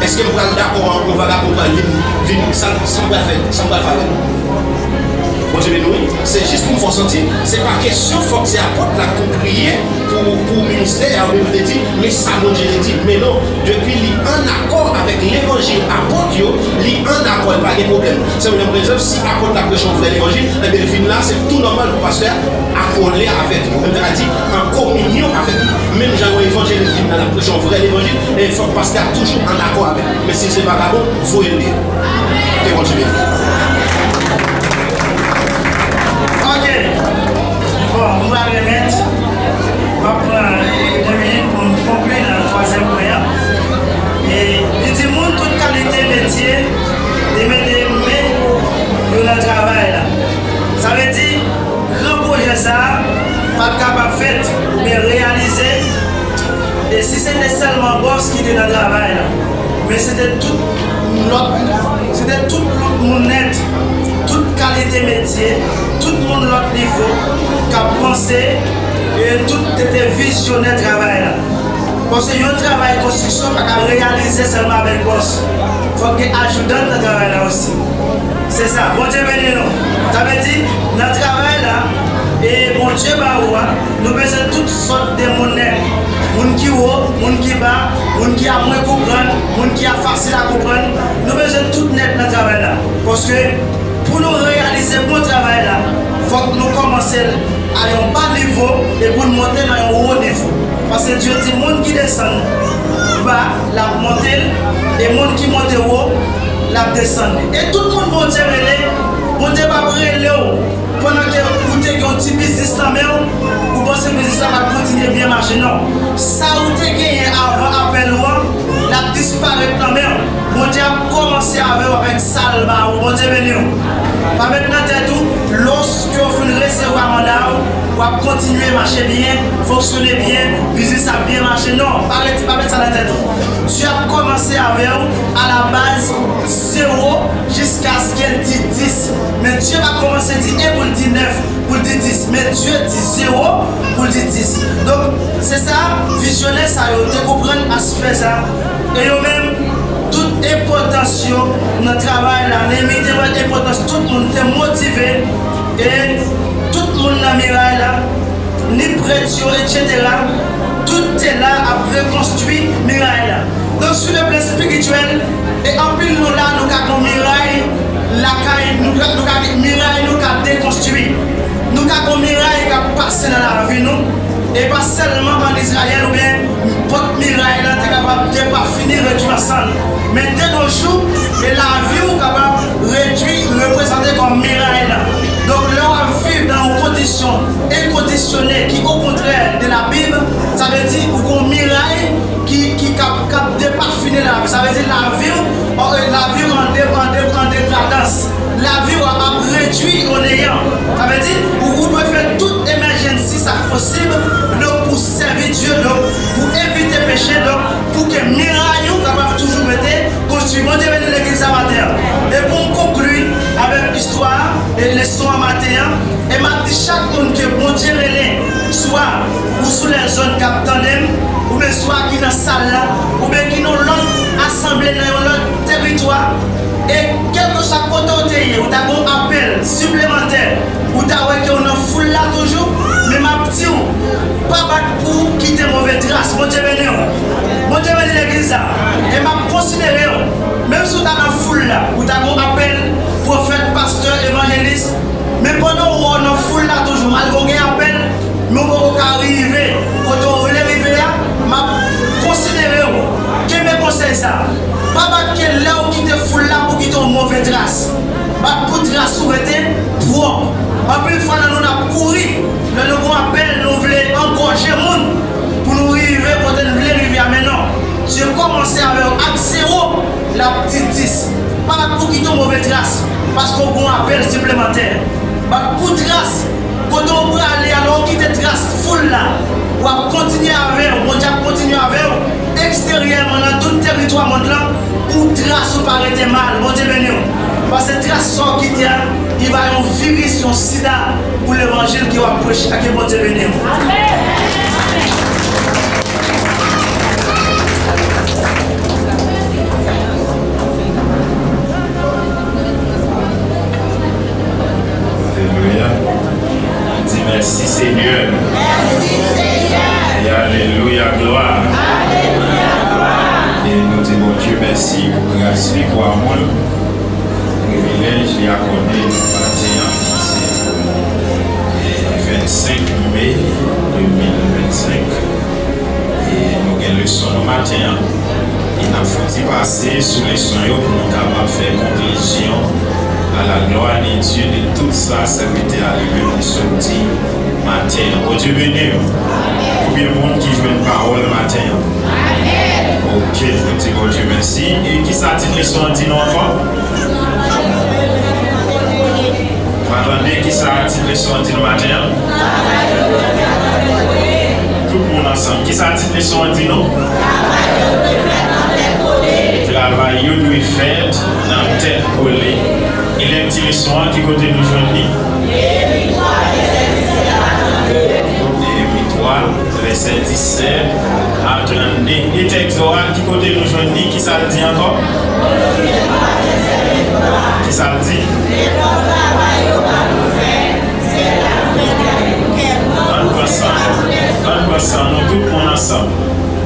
Èske m pral dakò a yon vagabon pral vin, vin, sa, sa m pral fè, sa m pral fè avè l? Bondye beni w, wi. Se jis pou m fè w santi, se pa kesyon fòk se apot la pou priye pou, pou ministè a, oubyen pou te di, men sa Bondye te di. Men non, depi li ann akò avèk levanjil apot yo, li ann akò, li pa gen pwoblèm. Se menm jan, pa egzanp, si apot la preche yon vrè levanjil, enben l vin la, se tou nòmal pou pastè a akole avèk li, oubyen ta ka di, an kominyon avèk li. Menm jan yon evanjelis vin la, l ap preche yon vrè levanjil, e fòk pastè a toujou ann akò avèk li. Men si l se vagabon, voye l deyò. Ke Bondye beni. Ok. Bon, m pral remèt, m ap pran, e, de minit pou m konkli nan twazyèm pwen an. E li di moun tout kalite metye te mete men yo nan travay la. Sa vle di, gran pwojè sa a pa t kapab fèt oubyen reyalize, e si se te sèlman bòs ki te nan travay la, men se te tout lòt, se te tout lòt moun nèt, tout kalite metye, tout moun lòt nivo k ap panse, e tout te, te vizyonè travay la. Paske yon travay konstriksyon pa ka reyalize sèlman avèk bòs. Fòk gen ajoudan nan travay la osi. Se sa, Bondye beni nou. Sa vle di, nan travay la, e Bondye ba ou a, nou bezwen tout sòt de moun nèt. Moun ki wo, moun ki ba, moun ki a mwen konprann, moun ki a fasil a konprann. Nou bezwen tout nèt nan travay la. Paske pou nou reyalize bon travay la, fòk nou kòmanse l a yon ba nivo e pou n monte nan yon wo nivo. Paske Dye di moun ki desann ba, l ap monte l, e moun ki monte wo, l ap desann li. E tout moun Bondye rele, Bondye p ap rele w pandan ke ou te gen yon ti biznis nan men w, ou panse biznis la p ap kontinye byen mache, non. Sa ou te genyen avan apèl ou an, l ap disparèt nan men w. Bondye ap kòmanse avè w avèk sa l ba ou. Bondye beni w. Pa met nan tèt ou, lòske w fin resevwa manda w, w ap kontinye mache byen, fonksyone byen, biznis ap byen mache. Non, pa met, pa met sa nan tèt ou. Dye ap kòmanse avè w a la baz zewo jiskaske l di dis. Men Dye pa kòmanse di en pou l di nèf, pou l di dis. Men Dye di zewo pou l di dis. Donk, se sa, vizyonè sa yo te konprann aspè sa. E yo menm, tout enpòtans yo nan travay la, Neyemi te wè enpòtans tout moun, te motive, e tout moun nan miray la, ni prèt yo, etsetera, tout te la ap rekonstwi miray la. Donk, sou le plan espirityèl, e anpil nou la, nou ka gon miray lakay, nou ka, nou ka gen miray, nou ka dekonstwi. Nou ka gon miray k ap pase nan lavi nou. E pa sèlman ann Izrayèl, oubyen pòt miray la te kapab depafini, redwi an sann. Men de nos jours, e lavi w kapab redwi, reprezante kòm miray la. Donk, lè w ap viv nan yon kondisyon enkondisyone ki okontrè de la Bib, sa vle di ou gon miray ki, ki k ap, k ap depafine lavi. Sa vle di lavi w, lavi w an de, an de, an degradans. Lavi w ap redwi o neyan. Sa vle di ou, ou dwe fè tout emèjensi sa k posib, donk, pou sèvi Dye, donk, pou evite peche, donk, pou ke miray ou kapab toujou rete konstwi. Bondye beni legliz sa maten an. E pou m konkli avèk istwa e leson an maten an, e m ap di chak moun ke Bondye rele, swa ou sou lèzòn k ap tande m, oubyen swa ki nan sal la, oubyen ki nan lòt asanble, nan yon lòt teritwa, e kèlkeswa kote w te ye, ou ta gon apèl siplemantè, ou ta wè ke w nan foul la toujou, men m ap di w, pa bat pou kite move tras. Bondye beni w. Bondye beni legliz la. E m ap konsidere w. Menm si w ta nan foul la, ou ta gon apèl, pwofèt, pastè, evanjelis, men pandan w wè w nan foul la toujou, malgre w gen apèl, men w poko ka rive kote w vle rive a, m ap konsidere w. Kenbe konsèy sa. Pa bat ke lè w kite foul la pou kite yon move tras. Bat pou tras ou rete pwòp. Anpil fwa nan nou n ap kouri, lè nou gon apèl, nou vle angòje moun pou nou rive kote n vle rive a, men non. Dye kòmanse avè w ak zewo, l ap di dis. Pa bat pou kite yon move tras, paske w gon apèl siplemantè. Bat pou tras. Kote w prale a, lè w kite tras foul la, w ap kontinye avè w, Bondye ap kontinye avè w, eksteryèman nan tout teritwa mond lan, pou tras ou pa rete mal. Bondye beni w. Paske tras sa w kite a, li va yon viris, yon sida pou levanjil ke w ap preche a. Ke Bondye beni w. Alelouya. Di mèsi, Senyè. Mèsi, Senyè. E alelouya, glwa. Alelouya, glwa. E nou di Bondye mèsi pou gras li, pou amou l. Privilèj li akòde nou maten an, ki se, e, vennsenk me de mil vennsenk. E nou gen leson nou maten an. E n ap fè yon ti pase sou leson yo pou nou kapab fè konklizyon À la gloire de Dieu, de tout sa sèvitè a li menm li sot di maten an. Bondye beni w. Konbyen moun ki jwenn pawòl maten an? Ok, nou di Bondye mèsi. E kisa tit leson an di nou ankò? Pa tande kisa tit leson an di nou maten an? Tout moun ansanm. Kisa tit leson an di nou? Travay yo dwe fèt nan tèt kole. E lèkti leson an, ki kote nou jwenn li? Neyemi twa, vèsè disèt a trannde. E tèks la, ki kote nou jwenn li? Kisa l di ankò? Kisa l di? Ann pran san nou. Ann pran san nou, tout moun ansanm.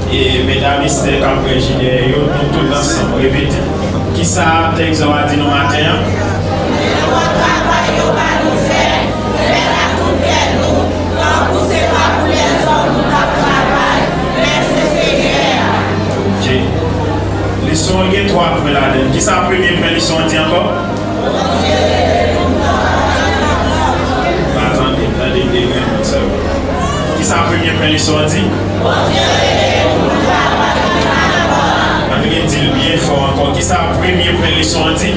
E medam Esther k ap reji dèyè yo, nou tout ansanm, repete. Kisa tèks la di nou maten an? Travay yo ba nou fè, fè l ak tout kè nou, tankou se pa pou lèzòm nou t ap travay, men se Senyè a. Ok. Leson an gen twa pwen ladan l. Kisa premye pwen leson an di ankò? Pa tande, tande m de grenn moun sèlman. Kisa premye pwen leson an di? Ann redi l byen fò ankò. Kisa premye pwen leson an di?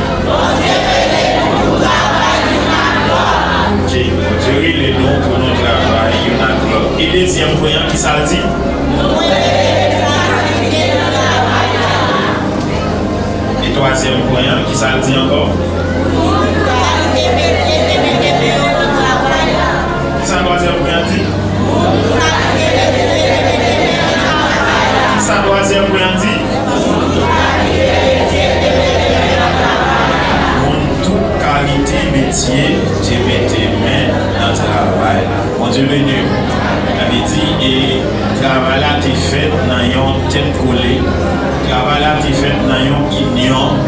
Ok, Bondye rele nou pou nou travay youn ak lòt. E dezyèm pwen an, kisa l di? E twazyèm pwen an, kisa l di ankò? Kisa twazyèm pwen an di? Kisa twazyèm pwen an di? Moun tout kalite metye te mete men nan travay la. Bondye beni w. Sa vle di, e, travay la te fèt nan yon tèt kole. Travay la te fèt nan yon inyon.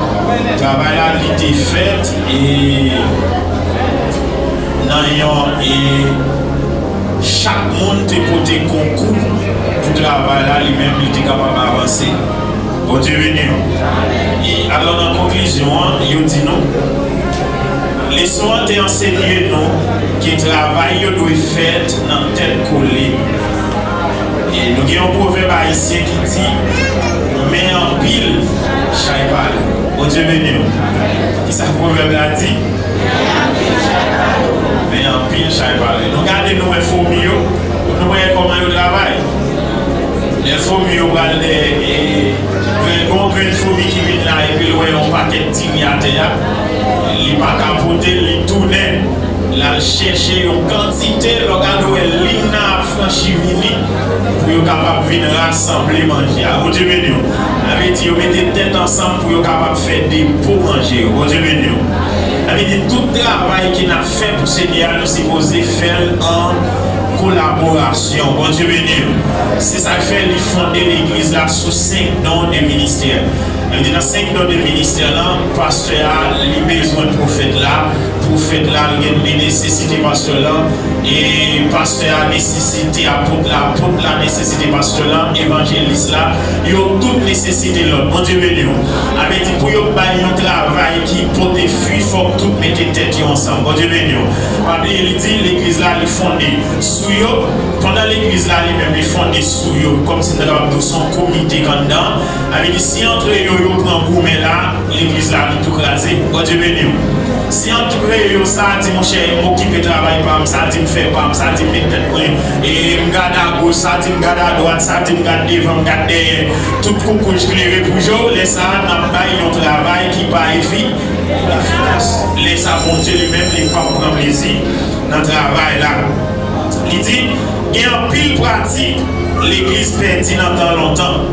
Travay la, li te fèt, e, nan yon, e, chak moun te pote konkou pou travay la, li menm, li te kapab avanse. Bondye beni w. E alò, nan konklizyon an, yo di nou, leson an te ansenye nou ke travay yo dwe fèt nan tèt kole. E nou gen yon pwovèb ayisyen ki di, men anpil, chay pa lou. Bondye beni w. Kisa pwovèb la di? Men anpil, chay pa lou. Nou gade, nou wè fomi yo, nou wè kòman yo travay. Lè fomi yo pral dèyè, e, gen yon grenn fomi ki vin la, epi l wè yon pakèt diri atè a, li pa ka pote l, li tounen, l al chèche yon kantite, lè w gade w wè liy nan ap franchi vini, pou yo kapab vin rasanble manje a. Bondye beni w. Sa vle di yo mete tèt ansanm pou yo kapab fè depo manje yo. Bondye beni w. Sa vle di tout travay ke n ap fè pou Senyè a, nou sipoze fè l an kolaborasyon. Bondye beni w. Se sa k fè li fonde legliz la sou senk don de ministè. Sa vle di nan senk don de ministè lan, pastè a, li bezwen pwofèt la, pwofèt la, li gen, li nesesite pastè lan, e pastè a nesesite apot la, apot la nesesite pastè lan, evanjelis la, yo tout nesesite lòt. Bondye beni w. Sa vle di pou yo bay yon travay ki pote fwi, fòk tout mete tèt yo ansanm. Bondye beni w. Pa bliye, li di, legliz la, li fonde sou yo. Pandan legliz la, li menm, li fonde sou yo. Kòmsi m ta kapab di w, se yon komite k anndan. Sa vle di, si antre yo, yo pran goumen la, legliz la, li tou kraze. Bondye beni w. Si antre yo, sa di, monchè, m okipe travay pa m, sa di m fè pa m, sa di m met tèt mwen, e m gad agoch, sa di m gad adwat, sa di m gad devan, m gad dèyè, tout koukouj klere pou je w, lè sa a, n ap bay yon travay ki pa efi-, efikas. Lè sa a, Bondye li menm, li p ap pran plezi nan travay la. Li di, gen anpil pratik legliz pèdi nan tan lontan.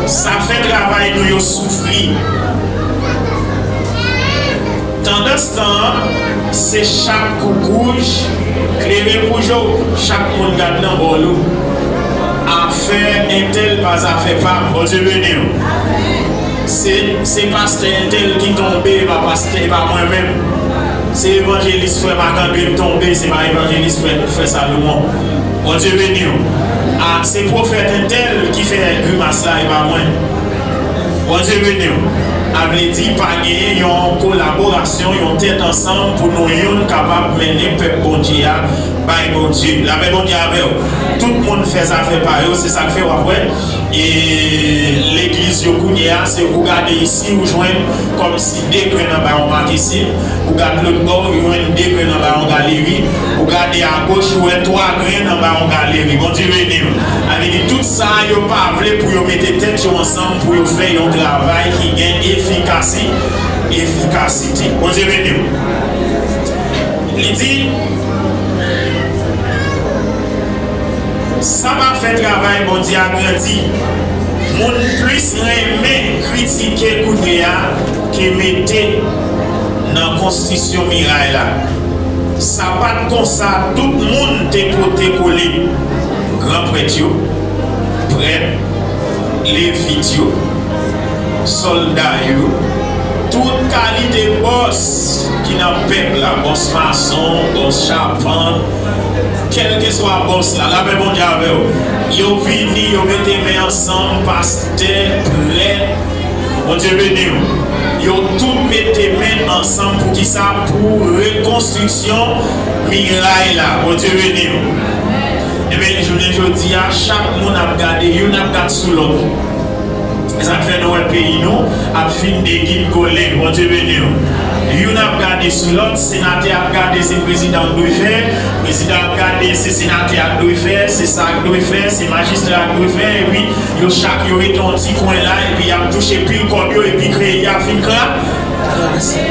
Sa fè travay nou yo soufri. Tandans tan an, se chak koukouj klere pou je w, chak moun gad nan bò l ou. Afè entèl pa zafè pa m, Bondye beni w. Se, se pastè entèl ki tonbe, e pa pastè, e pa mwen menm. Se evanjelis frè Marc André k tonbe, se pa evanjelis frè, frè Salomon. Bondye beni w. A, se pwofèt entèl ki fè grimas la, e pa mwen. Bondye beni w. Sa vle di pa genyen yon kolaborasyon, yon tèt ansanm pou nou youn kapab mennen pèp Bondye a bay Bondye. Lapè Bondye avè w. Tout moun fè zafè pa yo, se sa k fè w ap wè. E legliz yo kounye a, se ou gade isi, ou jwenn kòmsi de grenn anba yon makesin, ou gade lòt bò, ou jwenn de grenn anba yon galeri, ou gade agoch, ou wè twa grenn anba yon galeri. Bondye beni w. Sa vle di tout sa yo pa vle pou yo mete tèt yo ansanm pou yo fè yon travay ki gen efikasi, efikasite. Bondye beni w. Li di, sa pa fè travay Bondye a grandi. Moun plis renmen kritike kounye a ke mete nan konstrisyon miray la. Sa pa t konsa tout moun te pote kole. Gran prèt yo, prèt, levit yo, sòlda yo, tout kalite bòs ki nan pèp la, bòs mason, bòs chapant, kèlkeswa bòs la, lapè Bondye avè w. Yo vini, yo mete men ansanm, pastè, prèt, Bondye beni w. Yo tout mete men ansanm pou kisa? Pou rekonstriksyon miray la. Bondye beni w. Ebyen, jounen jodi a, chak moun ap gade, youn ap gad sou lòt. E sa k fè nou wè peyi nou ap fin degingole. Bondye beni w. Youn ap gade sou lòt, senatè ap gade se prezidan k dwe fè, prezidan ap gade se senatè a k dwe fè, se sa k dwe fè, se majistra a k dwe fè, epi yo chak yo rete yon ti kwen la, epi y ap touche pil kòb yo, epi peyi a fin kra-, kraze.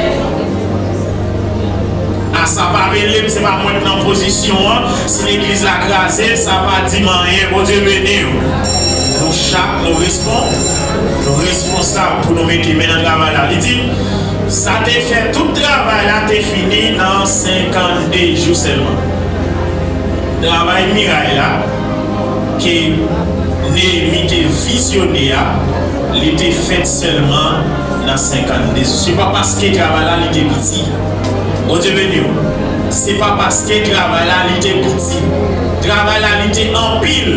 A sa pa rele m, se pa mwen k nan pozisyon an. Si legliz la kraze, sa pa di m anyen. Bondye beni w. Nou chak, nou respon-, nou responsab pou nou mete men nan travay la. Li di, sa te fè tout travay la te fini nan senkannde jou sèlman. Travay miray la, ke Neyemi te vizyone a, li te fèt sèlman nan senkannde jou. Se pa paske travay la li te piti. Bondye beni w. Se pa paske travay la li te piti. Travay la li te anpil.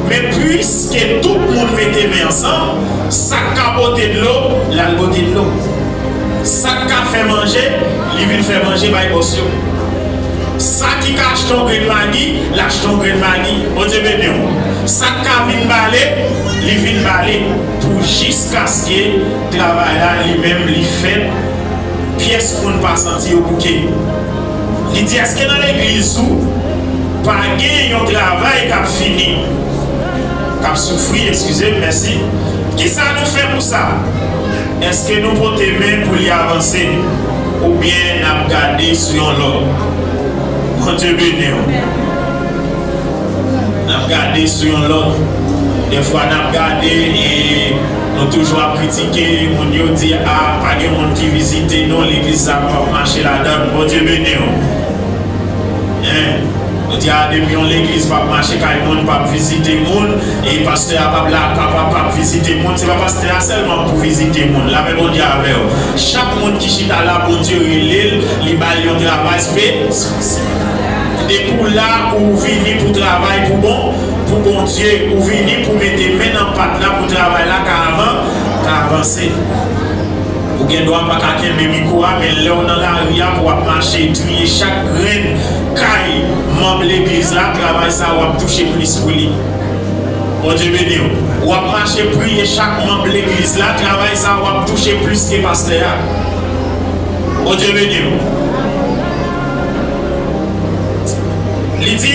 Men piske tout moun mete men ansanm, sa k ka pote dlo, l al pote dlo. Sa k ka fè manje, li vin fè manje bay bòs yo. Sa ki ka achte yon grenn magi, l achte yon grenn magi. Bondye beni w. Sa k ka vin bale, li vin bale. Pou jiskaske travay la, li menm, li fèt, pyès moun pa santi yo bouke. Li di, èske nan legliz ou, pa gen yon travay k ap fini? K ap soufri, eskize m, mèsi. Kisa nou fè pou sa? Èske nou pote men pou li avanse? Oubyen n ap gade sou yon lòt? Bondye beni w. N ap gade sou yon lòt. Dèfwa n ap gade e nou toujou ap kritike, moun yo di, a, pa gen moun ki vizite nou, legliz sa p ap mache ladan l. Bondye beni w. Hein? Nou di, a, depi yon legliz p ap mache kay moun, p ap vizite moun, e pastè a p ap la, p ap, p ap, p ap vizite moun, se pa pastè a sèlman pou vizite moun. Lapè Bondye avè w. Chak moun ki chita la, Bondye rele l, li ba l yon travay espesyal. Depi w la, ou vini pou travay pou bon, pou Bondye, ou vini pou mete men nan pat la pou travay la ka avan, ka avanse. Ou gen dwa pa ka kenbe mikwo a, men lè w nan lari a, pou w ap mache triye chak grenn kay manm legliz la, travay sa a w ap touche plis pou li. Bondye beni w. W ap mache priye chak manm legliz la, travay sa a w ap touche plis ke pastè a. Bondye beni w. Li di,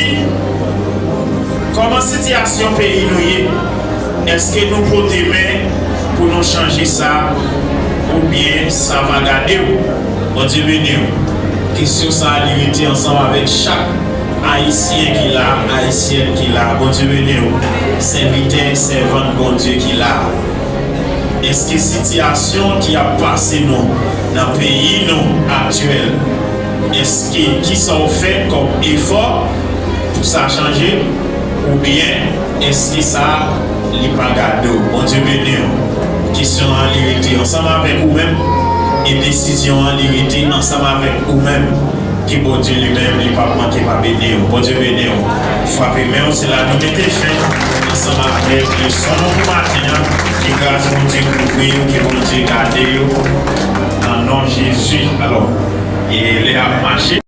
kòman sitiyasyon peyi nou ye? Èske nou pote men pou nou chanje sa, oubyen sa va gade w? Bondye beni w. Kesyon sa a, li rete ansanm avèk chak Ayisyen ki la, Ayisyèn ki la. Bondye beni w. Sèvitè, sèvant Bondye ki la. Èske sitiyasyon ki ap pase nou nan peyi nou aktyèl, èske kisa w fè kòm efò pou sa chanje? Oubyen èske sa li pa gade w? Bondye beni w. Kesyon an li rete ansanm avèk ou menm, e desizyon an li rete ansanm avèk ou menm. Ke Bondye li menm li p ap manke pa beni w. Bondye beni w. Frape men w, se la nou mete fen ansanm avèk leson nou pou maten an. Ke gras Bondye kouvri Ke Bondye gade yo nan non Jezi. Alò, e lè y ap mache,